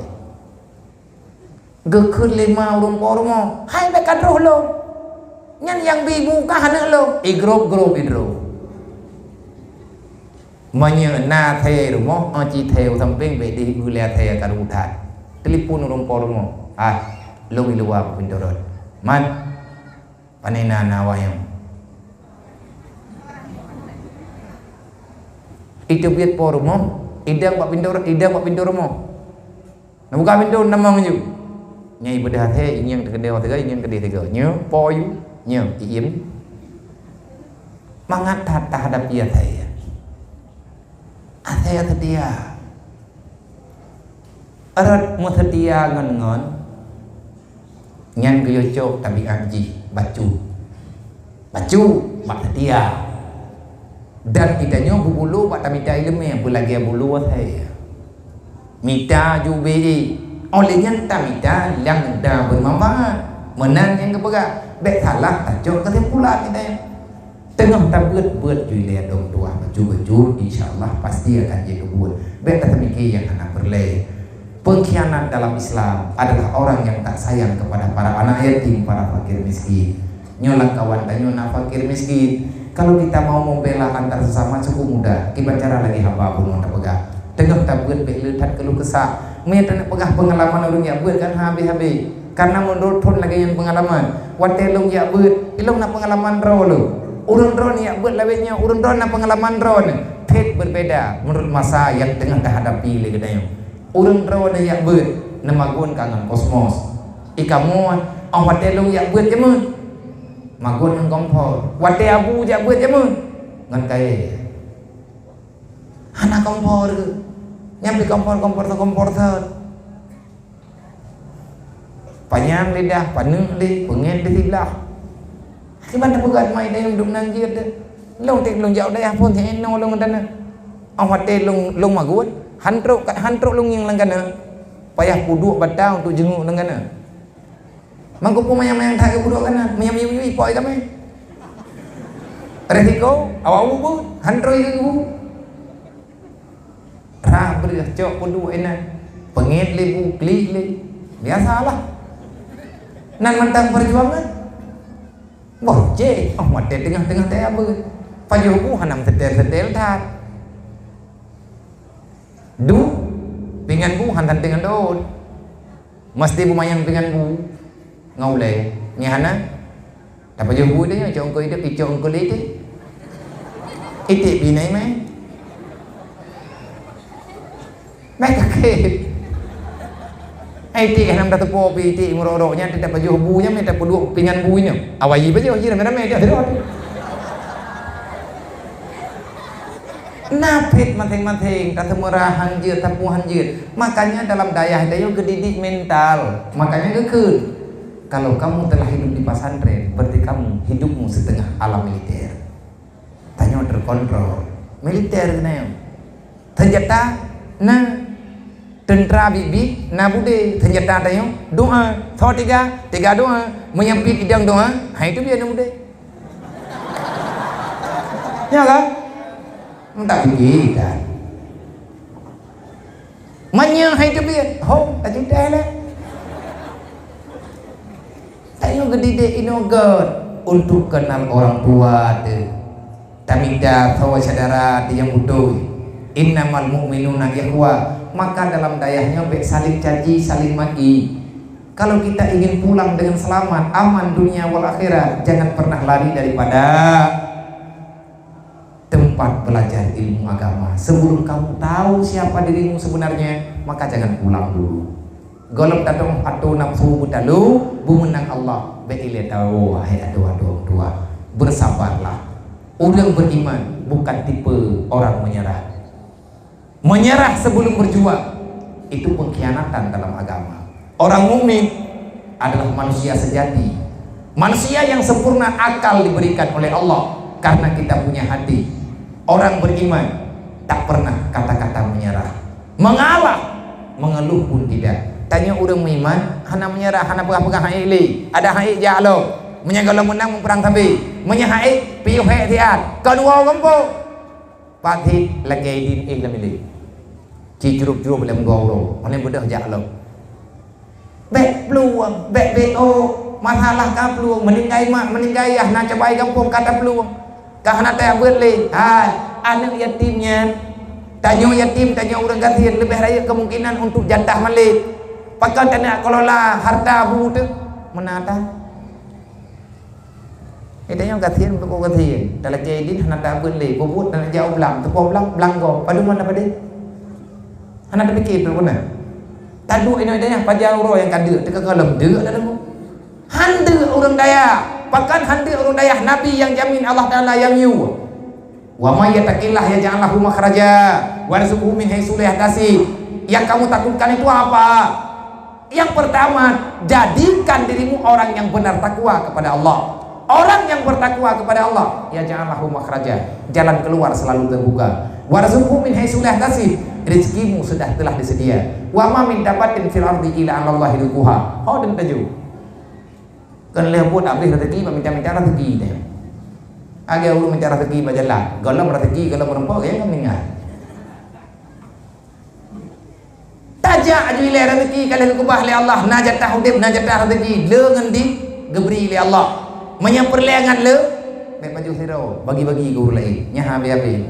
Geukheun lé ma ureuëng po rumoh, "Hai bék ka troh lom. Nyan nyang bi bu ka aneuk lom." Igrôp-grôp idroe. Meunyoe na asèe rumoh, oh, ci asèe u sampéng, bék di u lé asèe ka rudat. Telepon ureuëng po rumoh, "Ah, lôn i luwa bak pintoe rot." "Man?" Pane na, na awak nyoe? Iteubiet po rumoh, idong bak pintoe, idong bak pintoe rumoh. Neubuka pintoe, tamong ju. Nyan ibeudôh asèe, ingieng teukeudeh watèe, ingieng keudeh teuga. Nyoe po ju, nyoe iem. Mangat that tahadapi asèe. Asèe seutia. Rot meuseutia ngon-ngon, nyan geuyue cok tabiat jih, bacut. Bacut, bak seutia. Dan geutanyoe bubulô bak tamita ileumèe, beulagèe bulô asèe. Mita ju ubé, óh lheueh nyan tamita nyang na beumanfaat. Meunan nyang geupeugah, bèk salah tacok keusimpulan geutanyoe. Teungoh tabeuet-beuet ju ilèe dong tuah bacut-bacut, insya Allah pasti akan jeuet keu buet. Bèk tateumiki nyang hana peureulèe. Pengkhianat dalam Islam adalah orang yang tak sayang kepada para anak yatim, para fakir miskin. Nyoe lam kawan tanyoe na fakir miskin. Kalau kita mau membela antar sesama suku muda, kiban cara lagèe haba bunoe tapeugah. Teungoh tabeuet bèk le that keuluh keusak. Meunyo taneuk peugah peungalaman ureueng jak beuet kan habéh-habéh. Karena meunurot thon lagèe nyan peungalaman. Watèe lôn jak beuet, ilôn na peungalaman droe lôn. Ureueng droeneuh jak beuet lawét nyoe, ureueng droeneuh na peungalaman droeneuh. Phet berbeda meunurot masa nyang teungoh tahadapi lé geutanyoe. Ureueng droeneuh jak beuet, neumagun ka ngon kosmos. I kamoe, óh watèe lôn jak beuet jameun, magun ngon kompor. Watèe abu jak beuet jameun, ngon kayèe. Hana kompor geuh. Nyan pih kompor, kompor, kompor that. Panyang lidah, paneuk lé, peungét di siblah. Kiban tapeugah mai dayah duek nan jeuet deh. Lôn tieb lôn jak u dayah phon, si inoe lôn ngon taneuh. Óh watèe lôn, lôn magun, han trok, han trok lôn ngieng lam ganeuk. Payah peuduek bata untuk jenguk lam ganeuk. Mangko peue manyang-manyang that geupeuduek ganeuk, manyang yui-yui pok itamé. Resiko, awak ubu, han trok ibu. Rah breuh cok peuduek inan. Peungét lé bu, klik lé. Biasalah. Nan mantong perjuangan. Boh céh, óh watèe teungoh-teungoh teuh abeuet. Pajoh bu hana meuseutèl-seutèl that. Du, pingan bu hana teungoh dot. Meusti beumanyang pingan bu ngon ulèe. Nyan hana? Tapajoh bu teuh nyoe, cok eungkôt idep, icok eungkôt lé iték. Iték pih na imè. Mè kakét. Iték hana meutateupeue pih iték meurok-rok nyan, tapajoh bu nyan, mè tapeuduek pingan bu nyoe. Awai jipajoh, jiramè-ramè, jak sidroe. Na phet maséng-maséng, taseumeurah han jeuet, tapeue han jeuet. Makanya dalam dayah tanyoe geudidik mental. Makanya geukheun, kalau kamu telah hidup di pesantren, berarti kamu hidupmu setengah alam militer. Tanyoe terkontrol. Militer keunan. Senjata na. Teuntara biet-biet na budé, senjata tanyoe doa, soe teuga, teuga doa, meunyoe biet idong doa, hai teubiet na budé. Ya kan? Entah pikir kan. Meunyoe hai teubiet, ho, tak cinta lé. Tanyoe geudidik inoe gèt untuk kenal orang tua teuh. Tamita saboh syedara nyang beutôi. Innamal mu'minuna ikhwah. Maka dalam dayah nyoe bèk saling caci, saling maki. Kalau kita ingin pulang dengan selamat, aman dunia wal akhirat, jangan pernah lari daripada tempat belajar ilmu agama. Sebelum kamu tahu siapa dirimu sebenarnya, maka jangan pulang dulu. Gohlom tatong atô nafsu beutalu, beumeunang Allah, bèk ilèe tawoe, hai atô-atô tuha. Bersabarlah. Ureueng beriman bukan tipe orang menyerah. Menyerah sebelum berjuang, itu pengkhianatan dalam agama. Orang mukmin adalah manusia sejati. Manusia yang sempurna akal diberikan oleh Allah karena kita punya hati. Orang beriman tak pernah kata-kata menyerah. Mengalah, mengeluh pun tidak. Tanyoe ureueng meuiman, hana menyerah, hana peugah-peugah han ék lé. Adak han ék jak lom. Meunyoe gohlom meunang meuprang sabe. Meunyoe han ék, piôh hék siat. Kon woe gampông. Pat hit lakèe idin éh lam bilék. Ci curup-curup lé meudua uroe. Hana beudôh jak lom. Bèk plueng, bèk B O, masalah ka plueng, meuninggai mak, meuninggai yah, na cabai gampông ka taplueng. Ka hana tabeuet lé. Hai, aneuk yatim nyan. Tanyoe yatim, tanyoe ureueng gasien, leubeh rayeuk kemungkinan untuk jatah malét. Pakon taneuk kelola harta bu teuh? Meunan that. Eh, tanyoe gasien, teupeue gasien. Talakée idin hana tabeuet lé, peubuet dan jak u blang, teupeue blang, blang gob. Padum hana padé? Hana tapike teupeue na. Taduek inoe dayah pajan uroe nyang ka deuk, teuka gohlom deuk dah teupeue. Han deuk ureuëng dayah, pakon han deuk ureuëng dayah, Nabi nyang jamin, Allah Taala nyang yue. "Wa may yattaqillaha yaj'al lahu makhraja wa yarzuqhu min haitsu la yahtasib." Yang kamu takutkan itu apa? Yang pertama, jadikan dirimu orang yang benar takwa kepada Allah. Orang yang bertakwa kepada Allah, yaj'al lahu makhraja, jalan keluar selalu terbuka. "Wa yarzuqhu min haitsu la yahtasib," rezekimu sudah telah disedia. "Wa ma min dabbatin fil ardi illa 'alallahi rizquha." Ho dan taju. Kan lheueh buet habéh rezeki, bak mita-mita rezeki teuh. Lagée ureuëng mita rezeki bak jalan, gohlom rezeki, gohlom meureumpok, ya kan meuninggai. Tajak aju ilée rezeki ka lheueh geukeubah lé Allah, na jatah udeb, na jatah rezeki, le ngon di geubri lé Allah. Meunyoe peureulée ngon le, bék pajoh sidroe, bagi-bagi keu ureuëng laén, nyan habéh-habéh.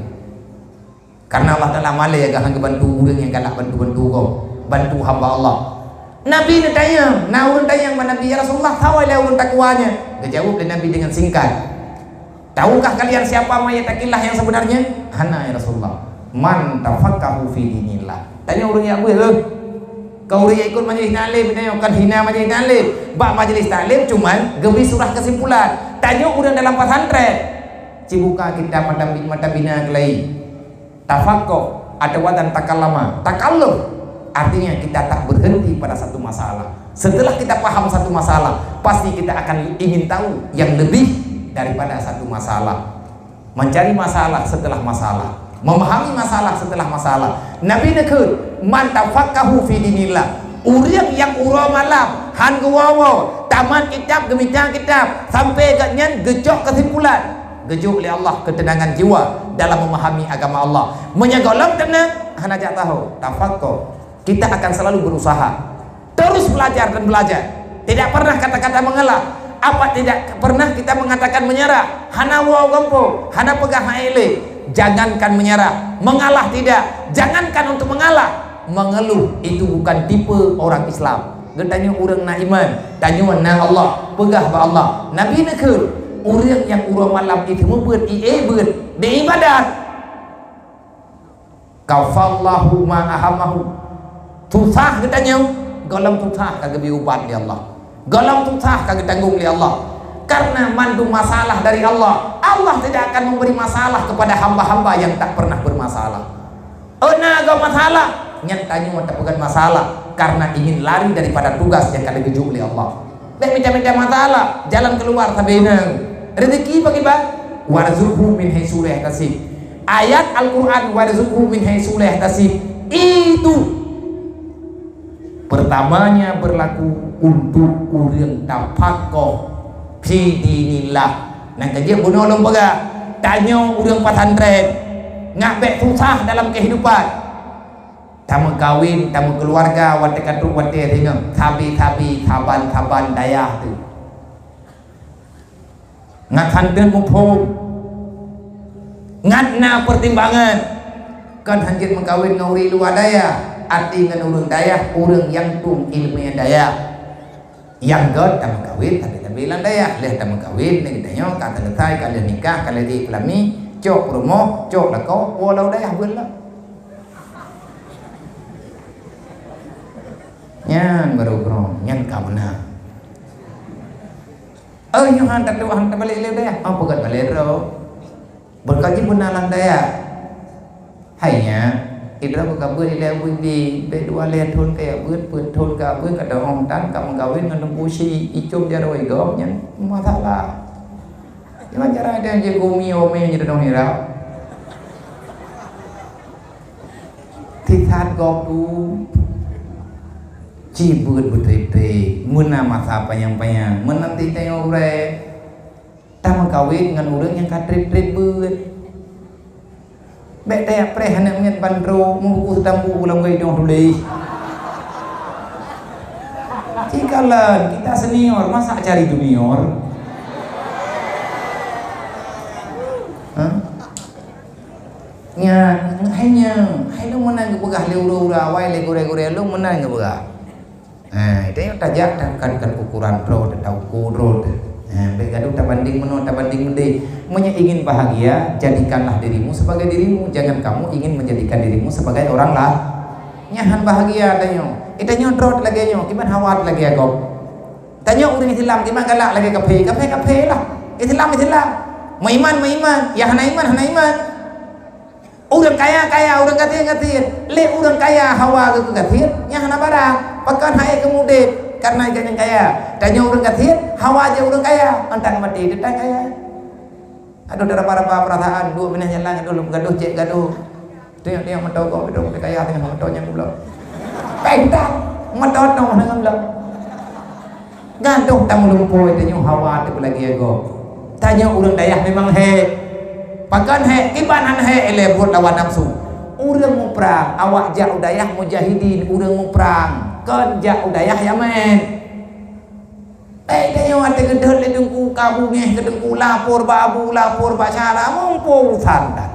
Karena Allah Taala malée geuh han geubantu ureuëng nyang galak bantu-bantu gob, bantu hamba Allah. Nabi neutanyong, na ureuëng tanyong bak Nabi, "Ya Rasulullah, soe lé ureuëng takwa nyan?" Geujaweueb lé Nabi dengan singkat, "Tahukah kalian siapa may yattaqillah yang sebenarnya?" "Hana, ya Rasulullah." "Man tafaqqahu fi dinillah." Tanyoe ureuëng nyang beuet, eh. Keu ureuëng nyang ikot majelis taklim, tanyoe kan hina majelis taklim. Bak majelis taklim cuman geubri surah kesimpulan. Tanyoe ureuëng dalam pesantren, cibuka kitab mata, mata bina keulai. Tafaqqah atau wazan takallama. Takalluf artinya kita tak berhenti pada satu masalah. Setelah kita paham satu masalah, pasti kita akan ingin tahu yang lebih daripada satu masalah. Mencari masalah setelah masalah, memahami masalah setelah masalah. Nabi neukheun, "Man tafaqqahu fi dinillah." Ureuëng nyang uroe malam han geuwoe-woe, tamat kitab, geumita kitab, sampai gobnyan geucok kesimpulan. Geujok lé Allah keuteunangan jiwa dalam memahami agama Allah. Meunyoe gohlom teunang, hana jak tahu, tafaqqah. Kita akan selalu berusaha terus belajar dan belajar. Tidak pernah kata-kata mengalah. Apa tidak pernah kita mengatakan menyerah? Hana woe gampông, hana peugah hai lé. Jangankan menyerah, mengalah tidak. Jangankan untuk mengalah, mengeluh itu bukan tipe orang Islam. Geutanyoe ureuëng na iman, tanyoe na Allah, peugah bak Allah. Nabi neukheun, ureuëng nyang uroe malam itu meubeuet ie beuet di ibadat. Kafallahu ma ahamahu. Susah geutanyoe, gohlom susah ka geubri ubat lé Allah. Gohlom susah ka geutanggong lé Allah. Karena mandum masalah dari Allah. Allah tidak akan memberi masalah kepada hamba-hamba yang tak pernah bermasalah. Oh na gob masalah, nyan tanyoe tapeugah masalah karena ingin lari daripada tugas nyang ka lheueh geujok lé Allah. Bék mita-mita masalah, jalan keluar sabe na. Rezeki bagi ba-, warzuqhu min haitsu la yahtasib. Ayat Al-Quran, "Warzuqhu min haitsu la yahtasib," itu pertamanya berlaku untuk ureuëng tafaqqah fi dinillah. Nyang keujeuet bunoe lôn peugah, tanyoe ureuëng pesantren, ngat bék susah dalam kehidupan. Tameukawen, tameukeuluwarga, watée ka trok watée singoh, sabe-sabe, saban-saban dayah tu. Ngat santeuet muphom, ngat na peutimbangan. Kon hanjeuet meukawen ngon ureuëng luwa dayah, até ngon ureuëng dayah, ureuëng nyang tueng iéleumé dayah. Nyang göt tameukawen, tapi-tapi lam dayah. Lheueh tameukawen, lheueh geutanyoe ka seuleusoe, ka lheueh nikah, ka lheueh jiék peulami, cok peurumoh, cok lakoe, woe lam dayah beuet lah. Nyan barô keudroe, nyan ka meunan. Oh, nyoe han tatuek, han tabalek lé dayah. Oh, peugöt balek droe. Beureukat jih beuna lam dayah. Hai nyan, idroe ka beuet ilée beuet di, bèk dua lhèe thôn ka beuet, peuet thôn ka beuet, ka dong tan, ka meukawen ngon Teungku Chik, icôm jaroe gob nyan masalah. Nyan cara dia je gumi ome je dong nira. Sisat gob tu, ci beuet beutrép-trép, meuna masa panyang-panyang, meunan ti tanyoe gurée. Tameukawen ngon ureuëng nyang ka trép-trép beuet. Bèk tajak preh aneuk miet bandro meubuku seutampu lam goi idong tuléh. Cikalon, kita senior, masa cari junior? Hah? Nya, hai nya, hai lôn meunan geupeugah lé ureuëng-ureuëng awai, lé gurée-gurée lôn meunan geupeugah. Ha, itu nyang tajak, kan, kan ukuran droe, teuh, ukur droe, teuh. Nah, bèk gadoh tabanding meunoe, tabanding meudéh. Meunyoe ingin bahagia, jadikanlah dirimu sebagai dirimu. Jangan kamu ingin menjadikan dirimu sebagai orang lain. Nyan han bahagia tanyoe. Eh, tanyoe droe lagèe nyoe, kiban hawa lagèe gob. Tanyoe ureueng Islam, kiban galak lagèe kafé. Kafé, kafé lah. Islam, Islam. Meuiman, meuiman. Nyang hana iman, hana iman. Ureueng kaya, kaya, ureueng gasien, gasien. Lé ureueng kaya hawa geuh keu gasien, nyan hana barang. Pakon han ék keu udép, kareuna gobnyan kaya. Tanyoe ureueng gasien, hawa jeuet ureueng kaya. Mantong maté, teutap kaya. Aduh, taraba-raba peurasaan, duek binéh jalan, aduh, lôn gadoh, cék gadoh. Tengok-tengok moto gob, aduh, kaya tengok moto nyan goblok. Peutang, moto tong nyan goblok. Gadoh tameulumpoe, tanyoe hawa teupeulagèe gob. Tanyoe ureueng dayah memang hék. Pakon hék, kiban han hék, ilèe buet lawan nafsu. Ureueng muprang, awak jak u dayah mujahidin, ureueng muprang. Kon jak u dayah nyang meu'én. Eh, tanyoe watèe geudhôt lé teungku, ka beungéh keu teungku, lapor bak abu, lapor bak syara, mumpung urusan that.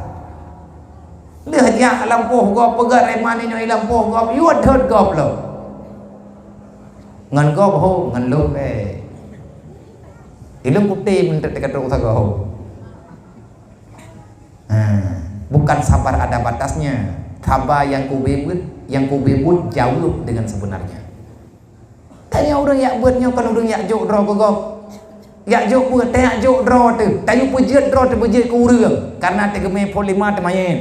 Lheueh jak lampôh gob, peugöt rèman inong i lampôh gob, yue dhôt gob lom. Ngon gob ho, ngon lôn bèk. Ilôn kutem enteuk teuka trok sagoe ho. Ha, bukan sabar ada batasnya. Saba nyang kubri beuet, nyang kubri buet jaweueb dengan sebenarnya. Tanyoe ureueng jak beuet nyoe kon ureueng jak jok droe keu gob. Jak jok beuet, tajak jok droe teuh. Tanyoe peujeuet droe teuh peujeuet keu ureueng. Kareuna teugeumé phon lima teumanyét.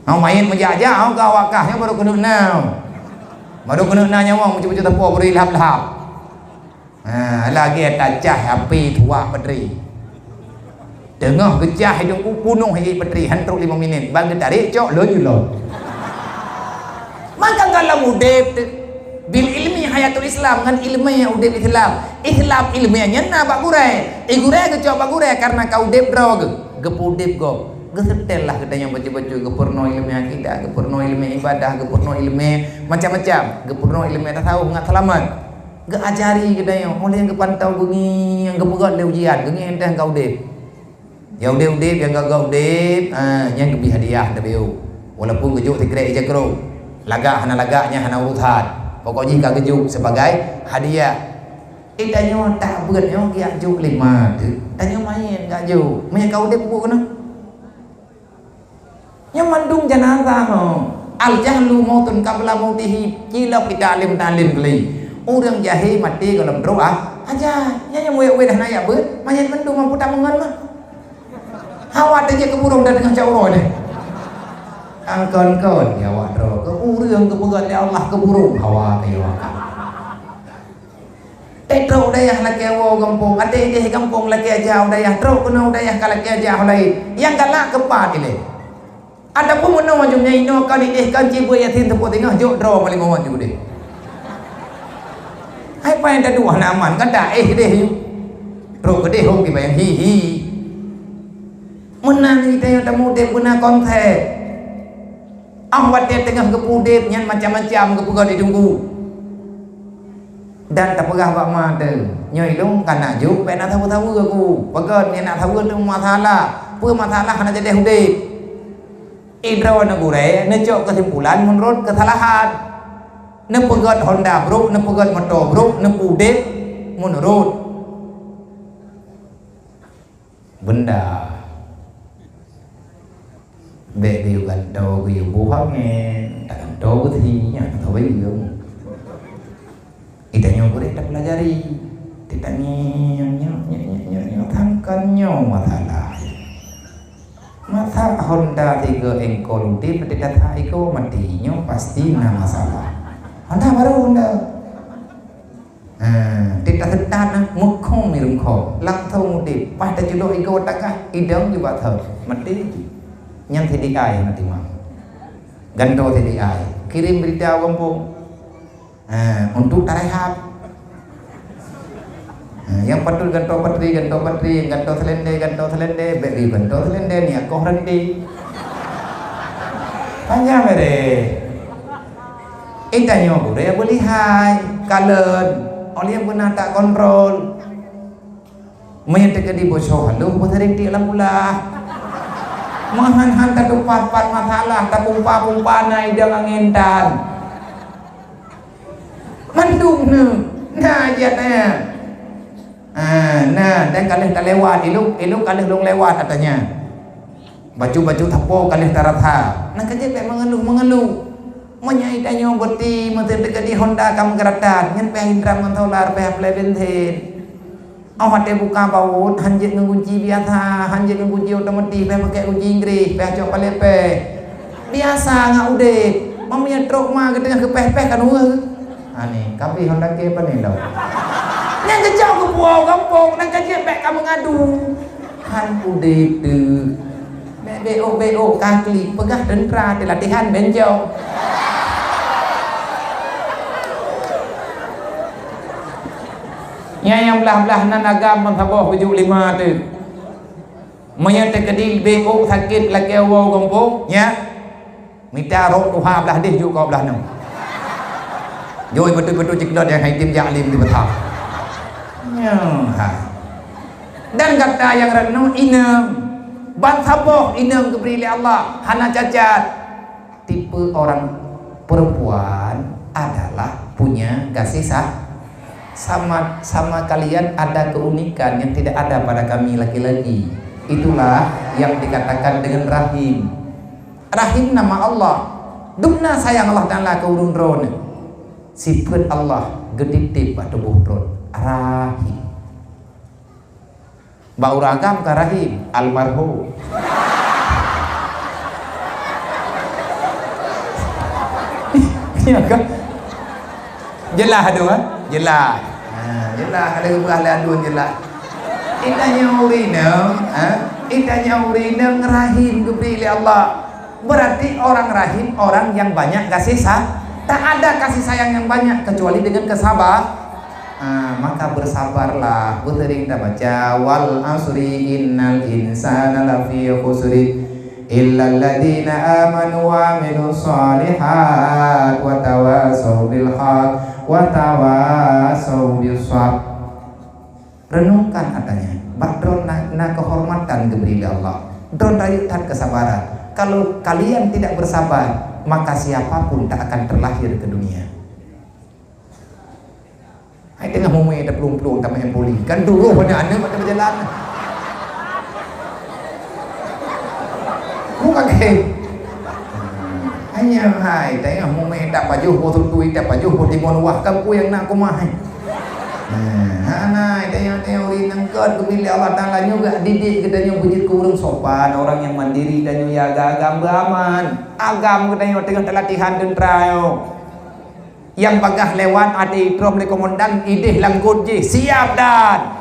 Hau manyét meujak-jak, hau ka awak kah nyoe barô keuneuk na. Barô keuneuk na nyawöng meucue-cue teupô bri lhab-lhab. Ha, lagèe tacah api tuak peutri. Teungoh geucah hidung punoh higi peutri, han trok lima minit, ban geutarek cok lôn julong. Maka dalam udép teuh, bil ilmi hayatul Islam, ngon ileumèe udép Islam. Islam ileumèe nyan na bak gurèe. I gurèe geucok bak gurèe kareuna ka udép droe geuh, geupeu udép gob. Geuseutèl lah geutanyoe bacut-bacut, geupeurunoe ileumèe akidah, geupeurunoe ileumèe ibadah, geupeurunoe ileumèe macam-macam, geupeurunoe ileumèe tasawuf ngat seulamat. Geuajari geutanyoe, 'oh lheueh nyan geupantau beungieng, geupeugöt lé ujian, beungieng teuh ka udép. Ya udép-udép, nyang gak-gak udép, ah, nyan geubri hadiah, geubri. Walaupun geujok sikrek ija keurong, lagak hana lagak, nyan hana urusan. Pokok jih ka geujok sebagai hadiah. Eh, tanyoe tak beuet nyoe geujok lima teuk. Tanyoe manyét geujok. Meunyo ka udép peubuet keunoe. Nyoe mandum janazah ho. Al jahlu mautun qabla mautihi, cilok di taklim-taklim kali. Ureueng jahé maté gohlom trok ah, aja. Nyan nyang wét-wét hana jak beuet, manyét mandum mampu tameungon mah. Hawa tajak keu burông dan teungoh cak uroe deh. Angkon-kon ya awak droe keu ureueng keu peugöt lé Allah keu burông hawa keu awak. Teutrok dayah lakée woe gampông, até idéh gampông lakée jak u dayah, trok keunoe u dayah ka lakée jak u laén. Nyang galak keupat ilée. Ataupun meunoe jeuem nyang inoe kon idéh kon cibeuet yatim teupeu teungoh jok droe paléng mawöt ju deh. Hai paih taduek hana aman kan dak éh deh ju. Trok keudeh hom kiban nyang hi-hi. Meunan geutanyoe tamudeb beuna konsep. Óh watée teungoh geupeu udeb nyan macam-macam geupeugah di teungku. Dan tapeugah bak ma teuh, "Nyoe ilong ka nak jok, bék nak saweue-saweue aku. Peugöt nyan nak saweue teuh masalah. Peue masalah hana jadeh udeb?" Idroe neugurée neucok keusimpulan meunurot keusalahan. Neupeugöt honda brok, neupeugöt moto brok, neupeu udeb meunurot. Benda. Bék geuyue gantoe geuyue boh angén, tagantoe beusi nyan atau bayeue. Geutanyoe gurée tapeulajari. Teutanyoe nyoe, nyoe, nyoe, nyoe, nyoe, nyoe, sangkan nyoe masalah. Masa honda tiga engkol udeb, teutatha iko mati, nyoe pasti na masalah. Honda baru honda. Ha, teutateutat na, meukhong mireueng khong, langsong udeb. Paih taculok igoe tagah, idong jubak thon. Maté jih. Nyan C D I hana timang. Gantoe C D I. Kirim berita u gampông. Ha, untuk tarehab. Ha, nyang patut gantoe patri, gantoe patri, gantoe seulendé, gantoe seulendé, bék lé gantoe seulendé, niat koh renti. Panjang bere. Eh, tanyoe gurée beulihai, kalon, oleh beuna tak kontrol. Meunyoe teukeudi bosoh halôh, beusering tiek lam ulah. Meuhan-han tatupat-pat masalah, tapumpa-pumpa na idong angén tan. Mandum neuh, na jeuet nyan. Ha, na, dan ka lheueh talewat, ilong, ilong ka lheueh lôn lewat ata nyan. Bacut-bacut sapo ka lheueh tarasa. Nyan ka jeuet bèk meungeuluh-meungeuluh. Meunyoe tanyoe beuti, meuteun teukeudi honda ka meugeuratan, nyan payah indram ngon solar, payah plé bensin. Óh watèe buka baut, han jeuet ngon gunci biasa, han jeuet ngon gunci otomatis, payah pakèk gunci Inggris, payah cok palèpèh. Biasa ngat udép. Meunyoe trok ma geuteungoh geupèh-pèh kan weueh. Aneh, tapi honda ke pane lom. Nyang geucok keupuwoe gampông, nyan ka jeuet bèk ka meungadu. Han udép teuh. Bèk beok-beok ka klik, peugah teuntra teuh latihan bencong. Nyan nyang blah-blah nan agam ban saboh bujôk lima teuh. Meunyoe teukeudi beok sakét lakèe woe gampông, nyan. Mita rhot tuha blah deh jok keu blah nyoe. Joi beutôi-beutôi cit keudroe nyang hai tem jak lé di Batam. Nyoe hai. Dan gata nyang rot nyoe inong, ban saboh inong geubri lé Allah, hana cacat. Tipe orang perempuan adalah punya gaséh sa-, sama, sama kalian ada keunikan yang tidak ada pada kami laki-laki. Itulah yang dikatakan dengan rahim. Rahim nama Allah. Dum na sayang Allah Taala keu ureueng droeneuh. Sifeut Allah geutitip bak tuboh droeneuh. Rahim. Bak ureueng agam ka rahim, almarhum. Iya kan? Jeulaih tu, ha? Jeulaih. Ha, jeulaih, ka lheueh geupeugah lé aduen jeulaih. Geutanyoe ureueng inong, ha? Geutanyoe ureueng inong rahim geubri lé Allah. Berarti orang rahim orang yang banyak kasih sa-, tak ada kasih sayang yang banyak kecuali dengan kesabar. Ah, maka bersabarlah. Beuseuring tabaca, "Wal asri innal insana lafi khusri, illalladzina amanu wa amilus shalihat wa tawasau bil haq wa tawasau bis sabr." Renungkan ata nyan, bak droe na, na keuhormatan geubri lé Allah. Droe rayeuk that keusabaran. Kalau kalian tidak bersabar, maka siapa pun tak akan terlahir ke dunia. Hai teungoh mumè taplueng-plueng tamè poli. Kan duroh aneuk-aneuk mata beujalan. Bukan ke? Hanya hai teungoh mumè tapajoh boh tutui, tapajoh boh timon wah, kan peue nyang na keumah hai. Nah, hana, tanyoe-tanyoe ureueng nyang gèt geubri lé Allah Taala nyoe geudidik geutanyoe beujeuet keu ureueng sopan, orang yang mandiri, tanyoe jaga agam beuaman. Agam geutanyoe teungoh talatihan teuntra nyoe. Nyang bagaih lewat até idrom lé komandan, idéh lam got jih, siap dan.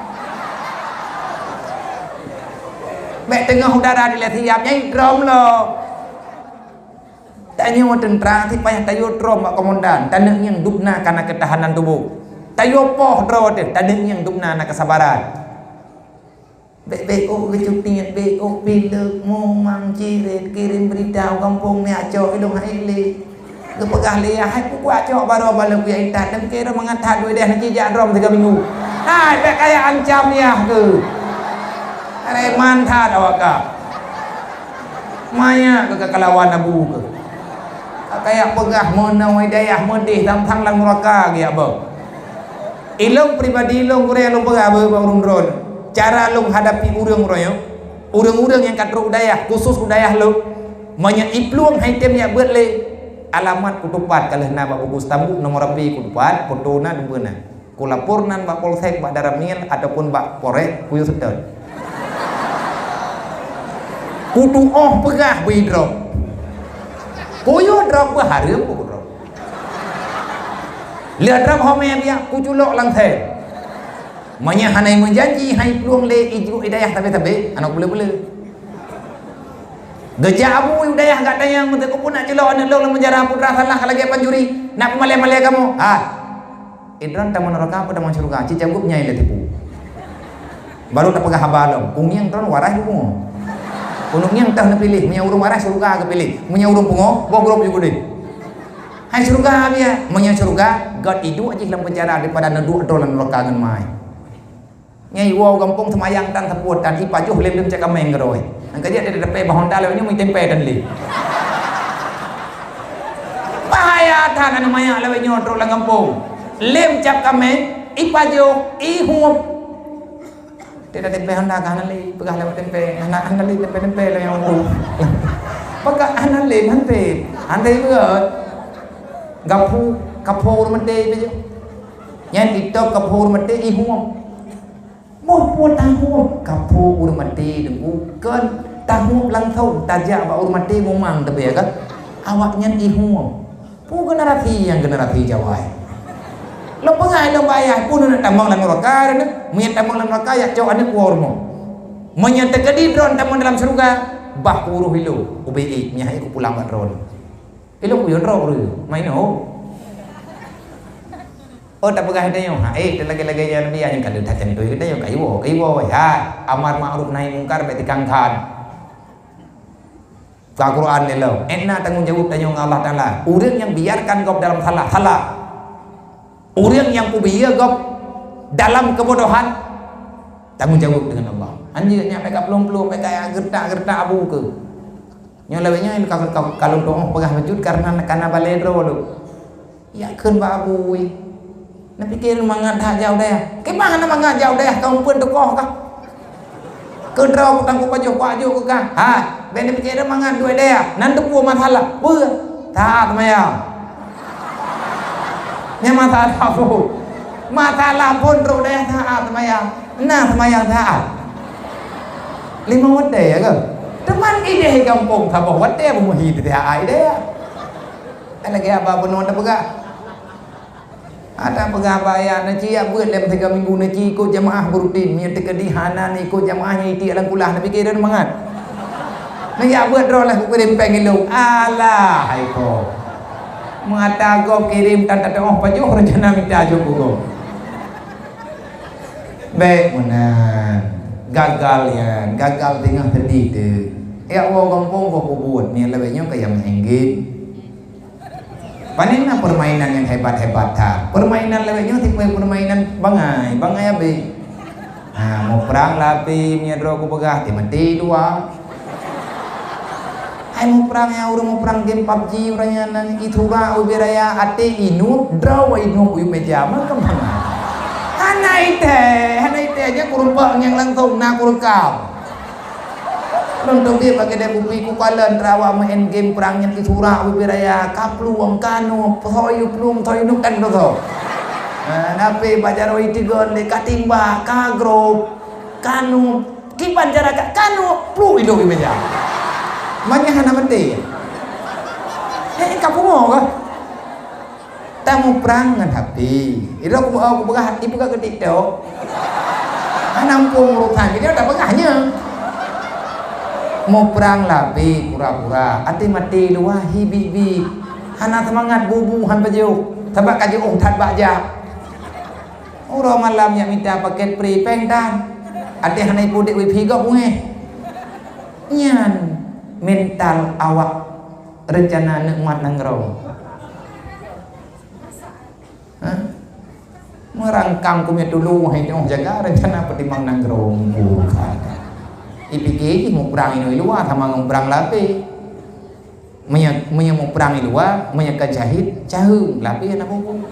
Bèk teungoh udara dilèe siap, nyan idrom lom. Tanyoe teuntra sit payah tayue trom bak komandan, taneuk nyang dubna kana keutahanan tuboh. Tayue poh droe teuh, taneuk nyang dubna na keusabaran. Bèk-bèk ôk geucutiet, bèk ôk pileuk, mumang, cirét, kirém beurita u gampông, miak cok ilong hai lé. Geupeugah lé yah, hai pukuk cok baroe baloe kuyak intat, dan kira mangat that dua deh na jijak drom tiga minggu. Hai, bèk kaya ancam yah keuh. Preman that awak ka. Maya keu ka kalawan abu keuh. Ka kaya peugah meunoe dayah meudeh sang-sang lam nuraka geujak boh. Ilong pribadi ilong gurèe lôn peugah beu bak ureueng droe. Cara lôn hadapi ureueng uroe nyoe, ureueng-ureueng nyang ka trok u dayah, khusus u dayah lôn, meunyoe iplueng hai tem jak beuet lé, alamat kutupat ka lheueh na bak buku stambuk nomor HP kutupat, foto na, nomor na. Kulapor nan bak polsek, bak Danramil ataupun bak Polres, kuyue seutôt. Kutu'oh peugah beu idrop. Kuyue drop beu hareuem kudrop. Lheueh drop homé biak kuculok lam sel. Meunyoe hana meujanji hai plueng lé ijuek idayah sabe-sabe, hana kupeule-peule. Geujak abu idayah gata nyang meuteukeupeue nak culok aneuk lôn lam penjara, putra salah ka lagèe pancuri, nak peumalèe-malèe kamoe. Ah. Idroe tamong neuraka apa tamong syeuruga? Cit cabup nyai lé tipu. Baru tapeugah haba lom. Kunyang droe waras pungo. Kunyang teuh neupiléh, meunyoe ureueng waras syeuruga geupiléh, meunyoe ureueng pungo, boh grob jih keudeh. Hai syeuruga biya, meunyoe syeuruga, gèt iduek jih lam penjara daripada neuduek droe lam neuraka ngon mai. Nyai woe gampông seumayang tan sapeue tan, ipajoh lem-lem cak kaméng keudroe. Nyang ka jeuet dapée bah honda lewat nyoe meutempé tan lé. Bahaya that aneuk manyak lawét nyoe trok lam gampông. Lem cap kaméng, ipajoh, ihuep. Tidak tempe Honda ka hana lé, peugah lewat tempe, hana, hana lé tempe-tempe lé nyang bu. Peugah hana lé, hana lé. Hana lé beurot. Gapu, kapo ureuëng maté beujeuet. Nyan TikTok kapo ureuëng maté ihuem. Moh po tahuem kapo ureuëng maté deungon kon tahuem langsong tajak bak ureuëng maté mumang teubiet kan. Awaknyan ihuem. Peue generasi nyang generasi Jawa, eh? Lôn peugah lôn bak ayah, peue neuneuk tamong lam nuraka, neuneuk? Meunyo tamong lam nuraka, jak cok aneuëk woe rumoh. Meunyo teukeudi droe tamong dalam syeuruga, bah kuuroh ilôn, ubé ék, meunyo han ék kupulang bak droe. Ilôn kuyue droe ureuëng, main oh. Oh, tapeugah tanyoe, ha, eh, lagée-lagée nyan Nabi, nyang ka lheueh that cantui geutanyoe, kayue woe, kayue woe, ha, amar makruf nahi mungkar bék tikang-kang. Ka Quran lé lom. Ék na tanggong jaweueb tanyoe ngon Allah Taala. Ureuëng nyang biarkan gob dalam salah, salah. Ureuëng nyang peubiyeu gob dalam keubodohan, tanggong jaweueb deungon Allah. Anjeuk nyak bék ka plueng-plueng, bék ka geureutak-geureutak abu keu. Nyoe lawét nyoe ka, ka, ka lôn tuoh peugah beujeuet kareuna kana balée droe lôn. Jak kheun bak abu, weh. Neupike mangat that jak u dayah. Kiban hana mangat jak u dayah, ka umpeuen teukoh kah? Keudroe ku tangku pajoh kuajok keu kah. Ha, bék neupike mangat duek dayah. Nan teupeu masalah. Peue? Taat mayang. Nyan masalah phon. Masalah phon trok dayah taat mayang. Nah, mayang taat. Lima watée ya ke? Teuma idéh gampông saboh watée beumuhi teuh ai dayah. Kan lagée haba bunoe teupeugah. Ada peugah bak ayah, neuci jak beuet lom tiga minggu, neuci ikot jamaah beurutin. Meunyo teukeudi hana neuikot jamaah nyang itiek lam kulah, neupike droe mangat. Neujak beuet droe lah kukirém péng ilôn. Alah, hai po. Mata gob kirém tan tatuoh pajoh rencana mita jok keu gob. Bék meunan. Gagal nyan, gagal teungoh teudeh teuh. Jak woe gampông boh peubuet, nyan lawét nyoe ka jak meu'en game. Pane na permainan nyang hebat-hebat that. Permainan lawét nyoe tipe permainan bangai, bangai abéh. Ha, muprang lapée meunyo droe kupeugah, ti maté luwa. Hai muprang nyang ureuëng muprang game PUBG, ureuëng nyan nan iturak ubé raya até inup, droe inup u meja, makam bangai. Hana itée, hana itée, nyan kurumpok nyang langsong na kureukam. Lôn teubiet bak keude kupi kukalon teurawa meu'en game prang nyan isurak ubé raya, kaplueng, kanu, peusoe plueng, peusoe nukan peusoe. Nah, napi bak jaroe itigon lé katimbak, kagrop, kanu, kiban cara ka, kanu, pluek idong imeja. Manyah hana meuti. Hei, ka pungo kah? Tamuprang ngon HP. Idong ku, oh, kupeugah, ipeugah keu TikTok. Hana muphom urosan, jadi tapeugah nyan. Muprang labe pura-pura, até maté luwa hi bit-bit. Hana seumangat bubu han pajoh, sabab ka jiôh that bak jak. Uroe malam nyak mita paket pri péng tan. Até hana ipudek wifi gob beungéh. Nyan mental awak rencana nikmat nanggroe. Hah? Meurangkang keumiet tulu hai nyoe jaga rencana peutimang nanggroe bukan. Ipike jih muprang inoe luwa sama ngon muprang lapeh. Meunyoe, meunyoe muprang i luwa, meunyoe ka jahit, caheueng lapeh na bubu.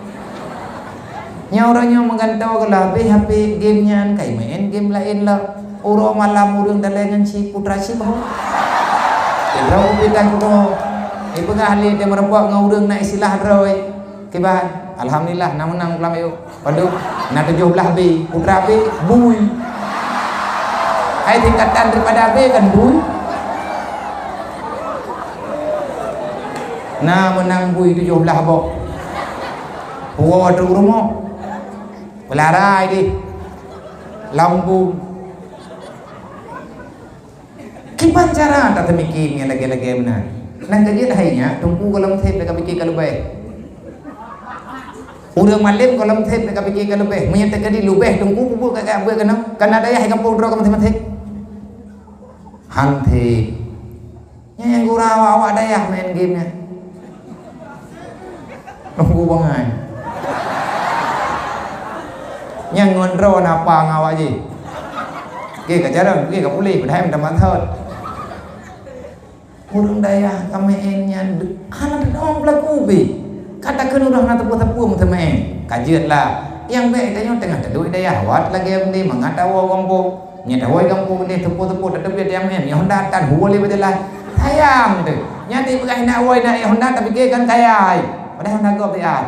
Nyoe uroe nyoe meugantoe keu lapeh HP game nyan kai main game laén lom. Uroe malam ureueng dalai ngon si putra si bahu. Sidroe ubit dan kudoe. Ipeugah lé teumeureumpok ngon ureueng na istilah droe. Kiban, alhamdulillah na meunang pulang ayok. Padub, na tujoh blah B, putra B, bui. Hai tingkatan daripada B kan bui. Na meunang bui tujoh blah boh. Puwoe trok rumoh. Peularai deh. Lambung. Kiban cara tateumiki ngon lagée-lagée meunan. Nang ka jeuet hai nyak, teungku gohlom seb ka pike ka leubeh. Ureueng malem gohlom seb ka pike ka leubeh. Meunyoe teukeudi leubeh teungku peubuet ka, ka buet keunoe, kana dayah gampông droe ka maté-maté. Han seb. Nyan nyang gura awak-awak dayah main game nyan. Nunggu bangai. Nyang ngon droe na apa ngon awak jih. Oke, ka jarang, oke, ka puléh, padahai minta maksud. Ureueng dayah ka main nyan, hana teudoe pelaku ubé. Kata keuneuk hana teupeu-teupeu meuteumé. Ka jeuet lah. Nyang bék tanyoe teungoh teuduek dayah, wat lagée meundi mangat tawoe gompok. Nyan dah wai gampông deh, teupeu-teupeu, tateubiet di M M, nyang Honda tan, huwa lé beujalan. Sayang teuh. Nyan dipeugah inak wai, inak Honda, tapike kan kaya ai. Padahai Honda gob siat.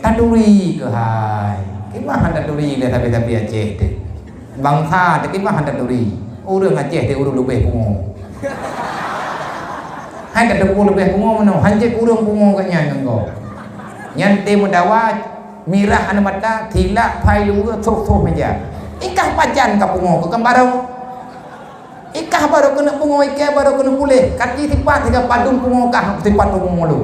Taturi keuhai. Kiban han taturi lé sabe-sabe Aceh teuh. Bansa teuh kiban han taturi. Ureueng Aceh teuh ureueng leubeh pungo. Hai tateupeue leubeh pungo meunoe, han jeuet ureueng pungo gobnyan ngon gob. Nyan teuh meudawa, mirah aneuk mata, tilak phai luweue, soh-soh meja. Ikah pajan ka pungo keu kan barô. Ikah barô keuneuk pungo, ikah barô keuneuk puléh. Ka jih sipat siga padum pungo kah, sipat pungo lom.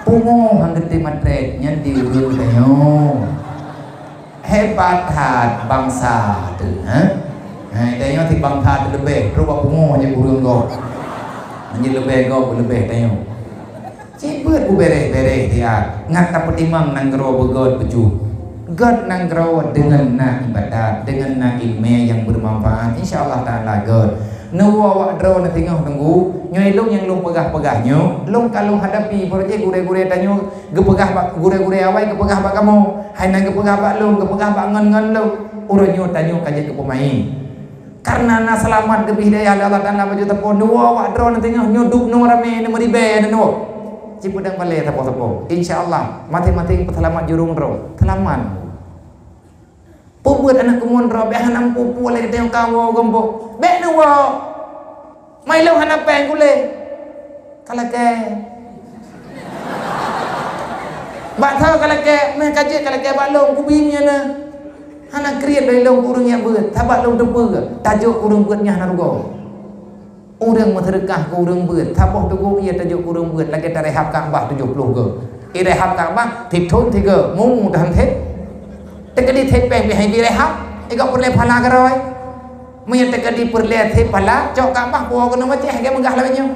Pungo han geutem matrét, nyan di ureueng tanyoe. Hebat that bansa teuh, ha? Ha, tanyoe si bansa teuh leubeh, trok bak pungo jeuet ureueng gob. Jeuet leubeh gob, leubeh tanyoe. Cibeuet beubereh-bereh dia, ngat tapeutimang nanggroe beugöt beujeuet. Göt nanggroe deungon na ibadat, deungon na ileumèe nyang beumanfaat, insya Allah Taala göt. Neuwoe awak droe neusingoh teunggu, nyoe lôn nyang lôn peugah-peugah nyoe, lôn ka lôn hadapi, beureuti gurèe-gurèe tanyoe geupeugah bak, gurèe-gurèe awai geupeugah bak kamoe, hai na geupeugah bak lôn, geupeugah bak ngon-ngon lôn, uroe nyoe tanyoe ka jeuet keu peumaén. Kareuna na seulamat geubri hidayah lé Allah Taala bak jeuet teupeu, neuwoe awak droe neuteungoh nyoe dub nyoe ramé neumeuribèe neuwoe. Cipeudong balèe sapo-sapo. Insya Allah, maséng-maséng peuseulamat jurông droe. Seulamat. Peubeuet aneuk keumuen droe, bèk hana meupeue-peue lé geutanyoe ka woe geumbok. Bèk neuwoe. Mai lôn hana péng kulé. Ka lakèe. Bak thô ka lakèe, meuh ka jeuet ka lakèe bak lôn, kubi nyan na. Hana kriet lôn lôn keu ureueng nyang beuet, sabab lôn teupeue, tajok ureueng beuet nyan hana rugoe. Ureueng meuseudeukah keu ureueng beuet, saboh teugok ie tajok keu ureueng beuet, lagèe tarehab Ka'bah tujoh ploh goe. Irehab Ka'bah, tiep thôn tiga, mu dan thép. Teukeudi thép péng pih hai bi rehab, igoe peureulèe pahala keudroe. Meunyoe teukeudi peureulèe thép pahala, cok Ka'bah puwoe keunoe maceh, lagèe meugah lagèe nyoe.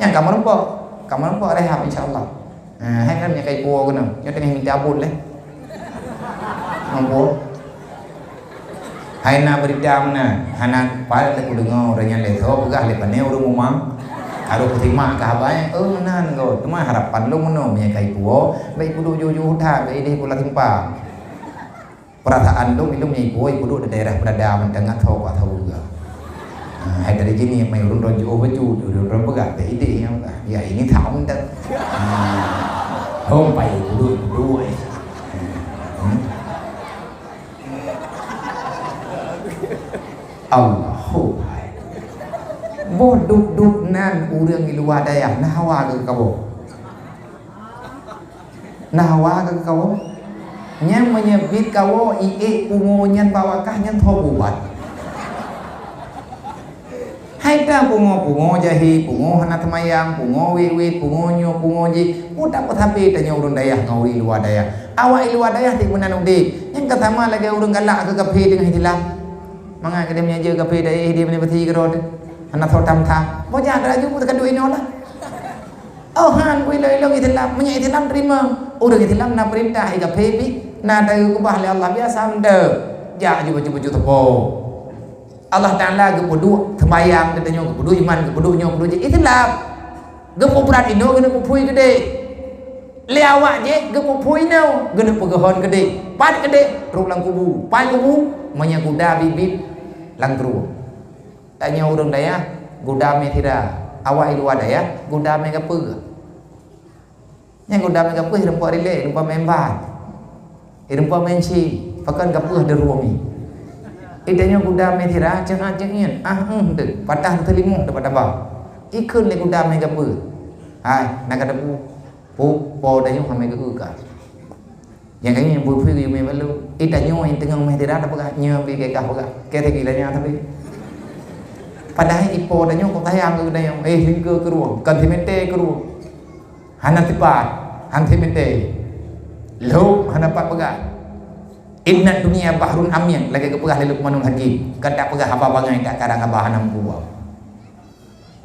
Nyan ka meurumpok, ka meurumpok rehab insya Allah. Ha, hai kan nyan kai puwoe keunoe, nyoe teungoh mita buet lé. Mampu. Hai na beurita meunan, hana paih lé kudeungoe ureueng nyan lé tho peugah lé pané ureueng mumang. Harôh kusimak keu haba nyan, oh meunan goe. Teuma harapan lôn meunoe meunyoe kai puwoe, bèk kuduek jôh-jôh that, bèk idéh pula simpang. Peurasaan lôn, ilôn meunyoe ipuwoe ipuduek di daerah Peulada mantong ngon tho kuasa uga. Ha, hai dari sini mai ureueng droe jiôh baju, ureueng droe peugah, "Bèk idéh nyang peugah." Ya, ini that mantong. Hmm. Hom pai ipuduek, ipuduek, eh. Hmm. Allahu Akbar. Boh dub-dub nan ureueng di luwa dayah, na hawa keu kawoe? Na hawa keu kawoe? Nyang meunyeubit kawoe iék pungo nyan bak wakah nyan tho ubat. Hai ta pungo-pungo jahé, pungo hana teumayang, pungo wét-wét, pungo nyoe, pungo jih, peue tapeusabe tanyoe ureueng dayah ngon ureueng luwa dayah. Awak di luwa dayah teuk meunan udép, nyang ka sama lagèe ureueng galak keu kaphé teungoh istilah. Mangat keu deh meunyoe jeuet kaphé dayah deh meunyoe beusi keudroe teuh. Hana soe tam-tam. Boh jak laju pun teuka duek inoe lah. Oh han, ilôn-ilôn Islam, meunyoe Islam teurimong. Ureueng Islam na peurintah i kaphé pih, na teukeubah lé Allah biasa mantong. Jak ju bacut-bacut teupeu. Allah Taala geupeuduek seumayang geutanyoe, geupeuduek iman, geupeuduek nyoe, geupeuduek jih Islam. Geupeu brat inoe geuneuk peuphui keudeh. Lé awak jih geupeu phui inoe geuneuk peugeuhon keudeh. Pat keudeh, trok lam kubu. Pat kubu, meunyoe guda biet-biet lam krueng. Tanyoe ureueng dayah, guda mè sira. Awak i luwa dayah, guda mè gapeue. Nyang guda mè gapeue, rumpok rilek, rumpok mè embat. Rumpok mè enci, pakon gapeue di ruwong nyan. Tanyoe guda mè sira, ceuhat ceuhat, ah, eh, teuh, patah teuh limoh teuh patah ba. Ikheun lé guda mè gapeue. Hai, na ka teupeu. Po, po tanyoe hana geu ka. Nyang kayém nyang bui-bui geuyue mé balô. Eh, tanyoe nyang teungoh mé sira tapeugah, nyoe bi keu kah peugah. Keu teugi lanyang tapi. Padahai ipo tanyoe kok tayang keu tanyoe. Eh, hingga keu rueng. Kan simete keu rueng. Hana sipat. Han simete. Lhok hana pat peugah. Inna dunya bahrun amyat, lagèe geupeugah lé Luqmanul Hakim. Kan tak peugah haba bangai, tak karang haba hana meupuwoe.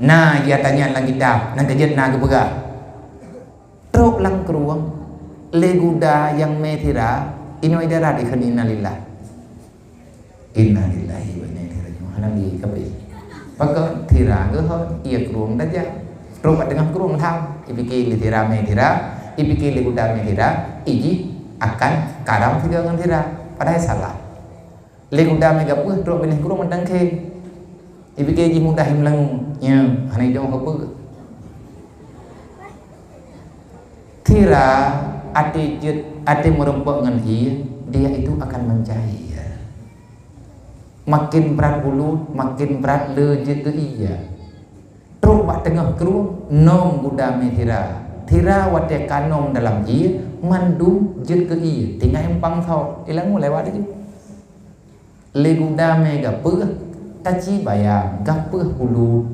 Na, ya tanya lam kitab, nan keujeuet na geupeugah. Trok lam krueng, lé guda nyang mé sira, inoe i darat ikheun innalillah. Innalillahi wa inna ilaihi raji'un. Hana lé kaphé. Pakon sira geuhon, ie krueng tajak. Trok bak teungoh krueng tham, ipike lé sira mé sira, ipike lé guda mé sira, ijih akan karam sigoe ngon sira. Hai salah. Lé guda mé gapeuh trok binéh krueng mantong khém. Ipike jih mudah imeulangue. Nya, hana idong gapeuh. Thira até jeuet, até meurumpok ngon ié, dia itu akan mencair. Makin brat bulut, makin brat le jeuet keu ié. Trok bak teungoh krueng, nom guda mé thira. Thira watée ka nom dalam ié, mandum jeuet keu ié. Tinggai umpang thok, ilang lewat laju. Lé guda mé gapeuh, taci bayang gapeuh bulut.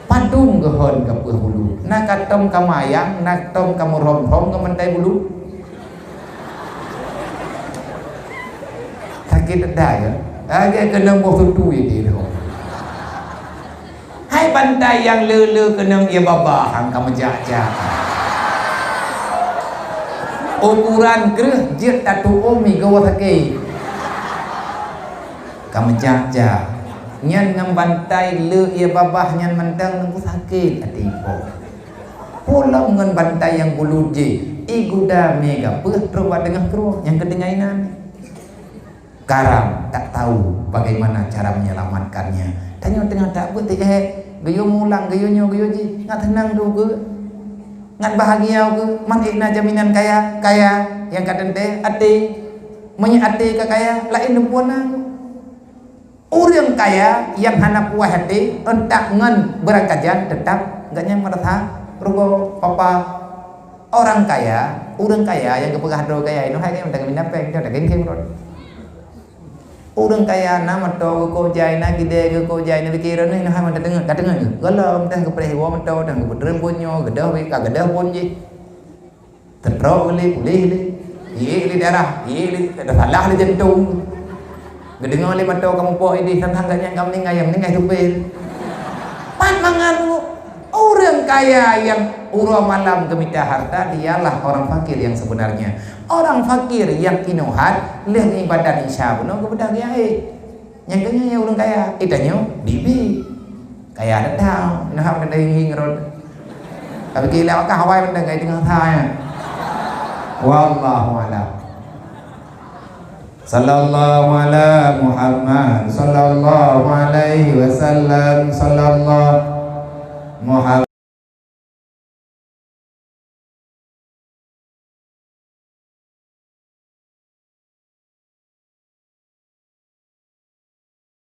Padum geuhon gapeuh bulut. Na ka tom ka mayang, na tom ka meurom-rom ngon bantai bulut. Sakét dada ya. Lagée keunong boh tutui di lom. Hai bantai nyang le-le keunong ié babah han ka meujak-jak. Ukuran kreueh jeuet tatuom migoe sakét. Ka meujak-jak. Nyan ngon bantai le ié babah nyan mantong neuk sakét até ipo. Pulom ngon bantai nyang bulut jih, i guda mé gapeuh trok bak teungoh krueng nyang keudeungai inan. Karam tak tahu bagaimana cara menyelamatkannya. Tanyoe teungoh that beuet ék, geuyue mulang, geuyue nyoe, geuyue jih, ngat seunang tu keu, ngat bahagia keu, man ék na jaminan kaya, kaya nyang ka teuntée até. Meunyoe até ka kaya, laén lumpuan na. Ureuëng kaya nyang hana puas até, euntak ngon beurangkajan, teutap gobnyan meurasa rugoe, papa. Orang kaya, ureuëng kaya nyang geupeugah droe kaya, inoe hai geuh mantong geuminta péng, inoe dageng khém rot. Ureuëng kaya na moto geukoh jai, na keudée geukoh jai, na pikiran inoe hai mantong deungon, ka deungon geuh. Gohlom teuh geupreh iwoe moto, dan geupeutreun phon nyoe, geudoh, ka geudoh phon jih. Teutrok lé, puléh lé. Iék lé darah, iék lé, salah lé jantong. Geudeungoe lé moto ka mupok idéh, sang-sang gobnyan ka meuninggai, nyang meuninggai supé. Pat mangat ureuëng kaya nyang uroe malam geumita harta, dialah orang fakir yang sebenarnya. Orang fakir nyang inoe hat, lheueh ngon badan isya bunoe geubeudôh geuyahe. Nyang keunyoe ureuëng kaya, eh, tanyoe bibi. Kaya that, nah, hab keudeung ngon rot. Tapi kira ka awai benda kai tengah thai. Wallahu a'lam. Sallallahu ala Muhammad, sallallahu alaihi wasallam, sallallahu Muhammad.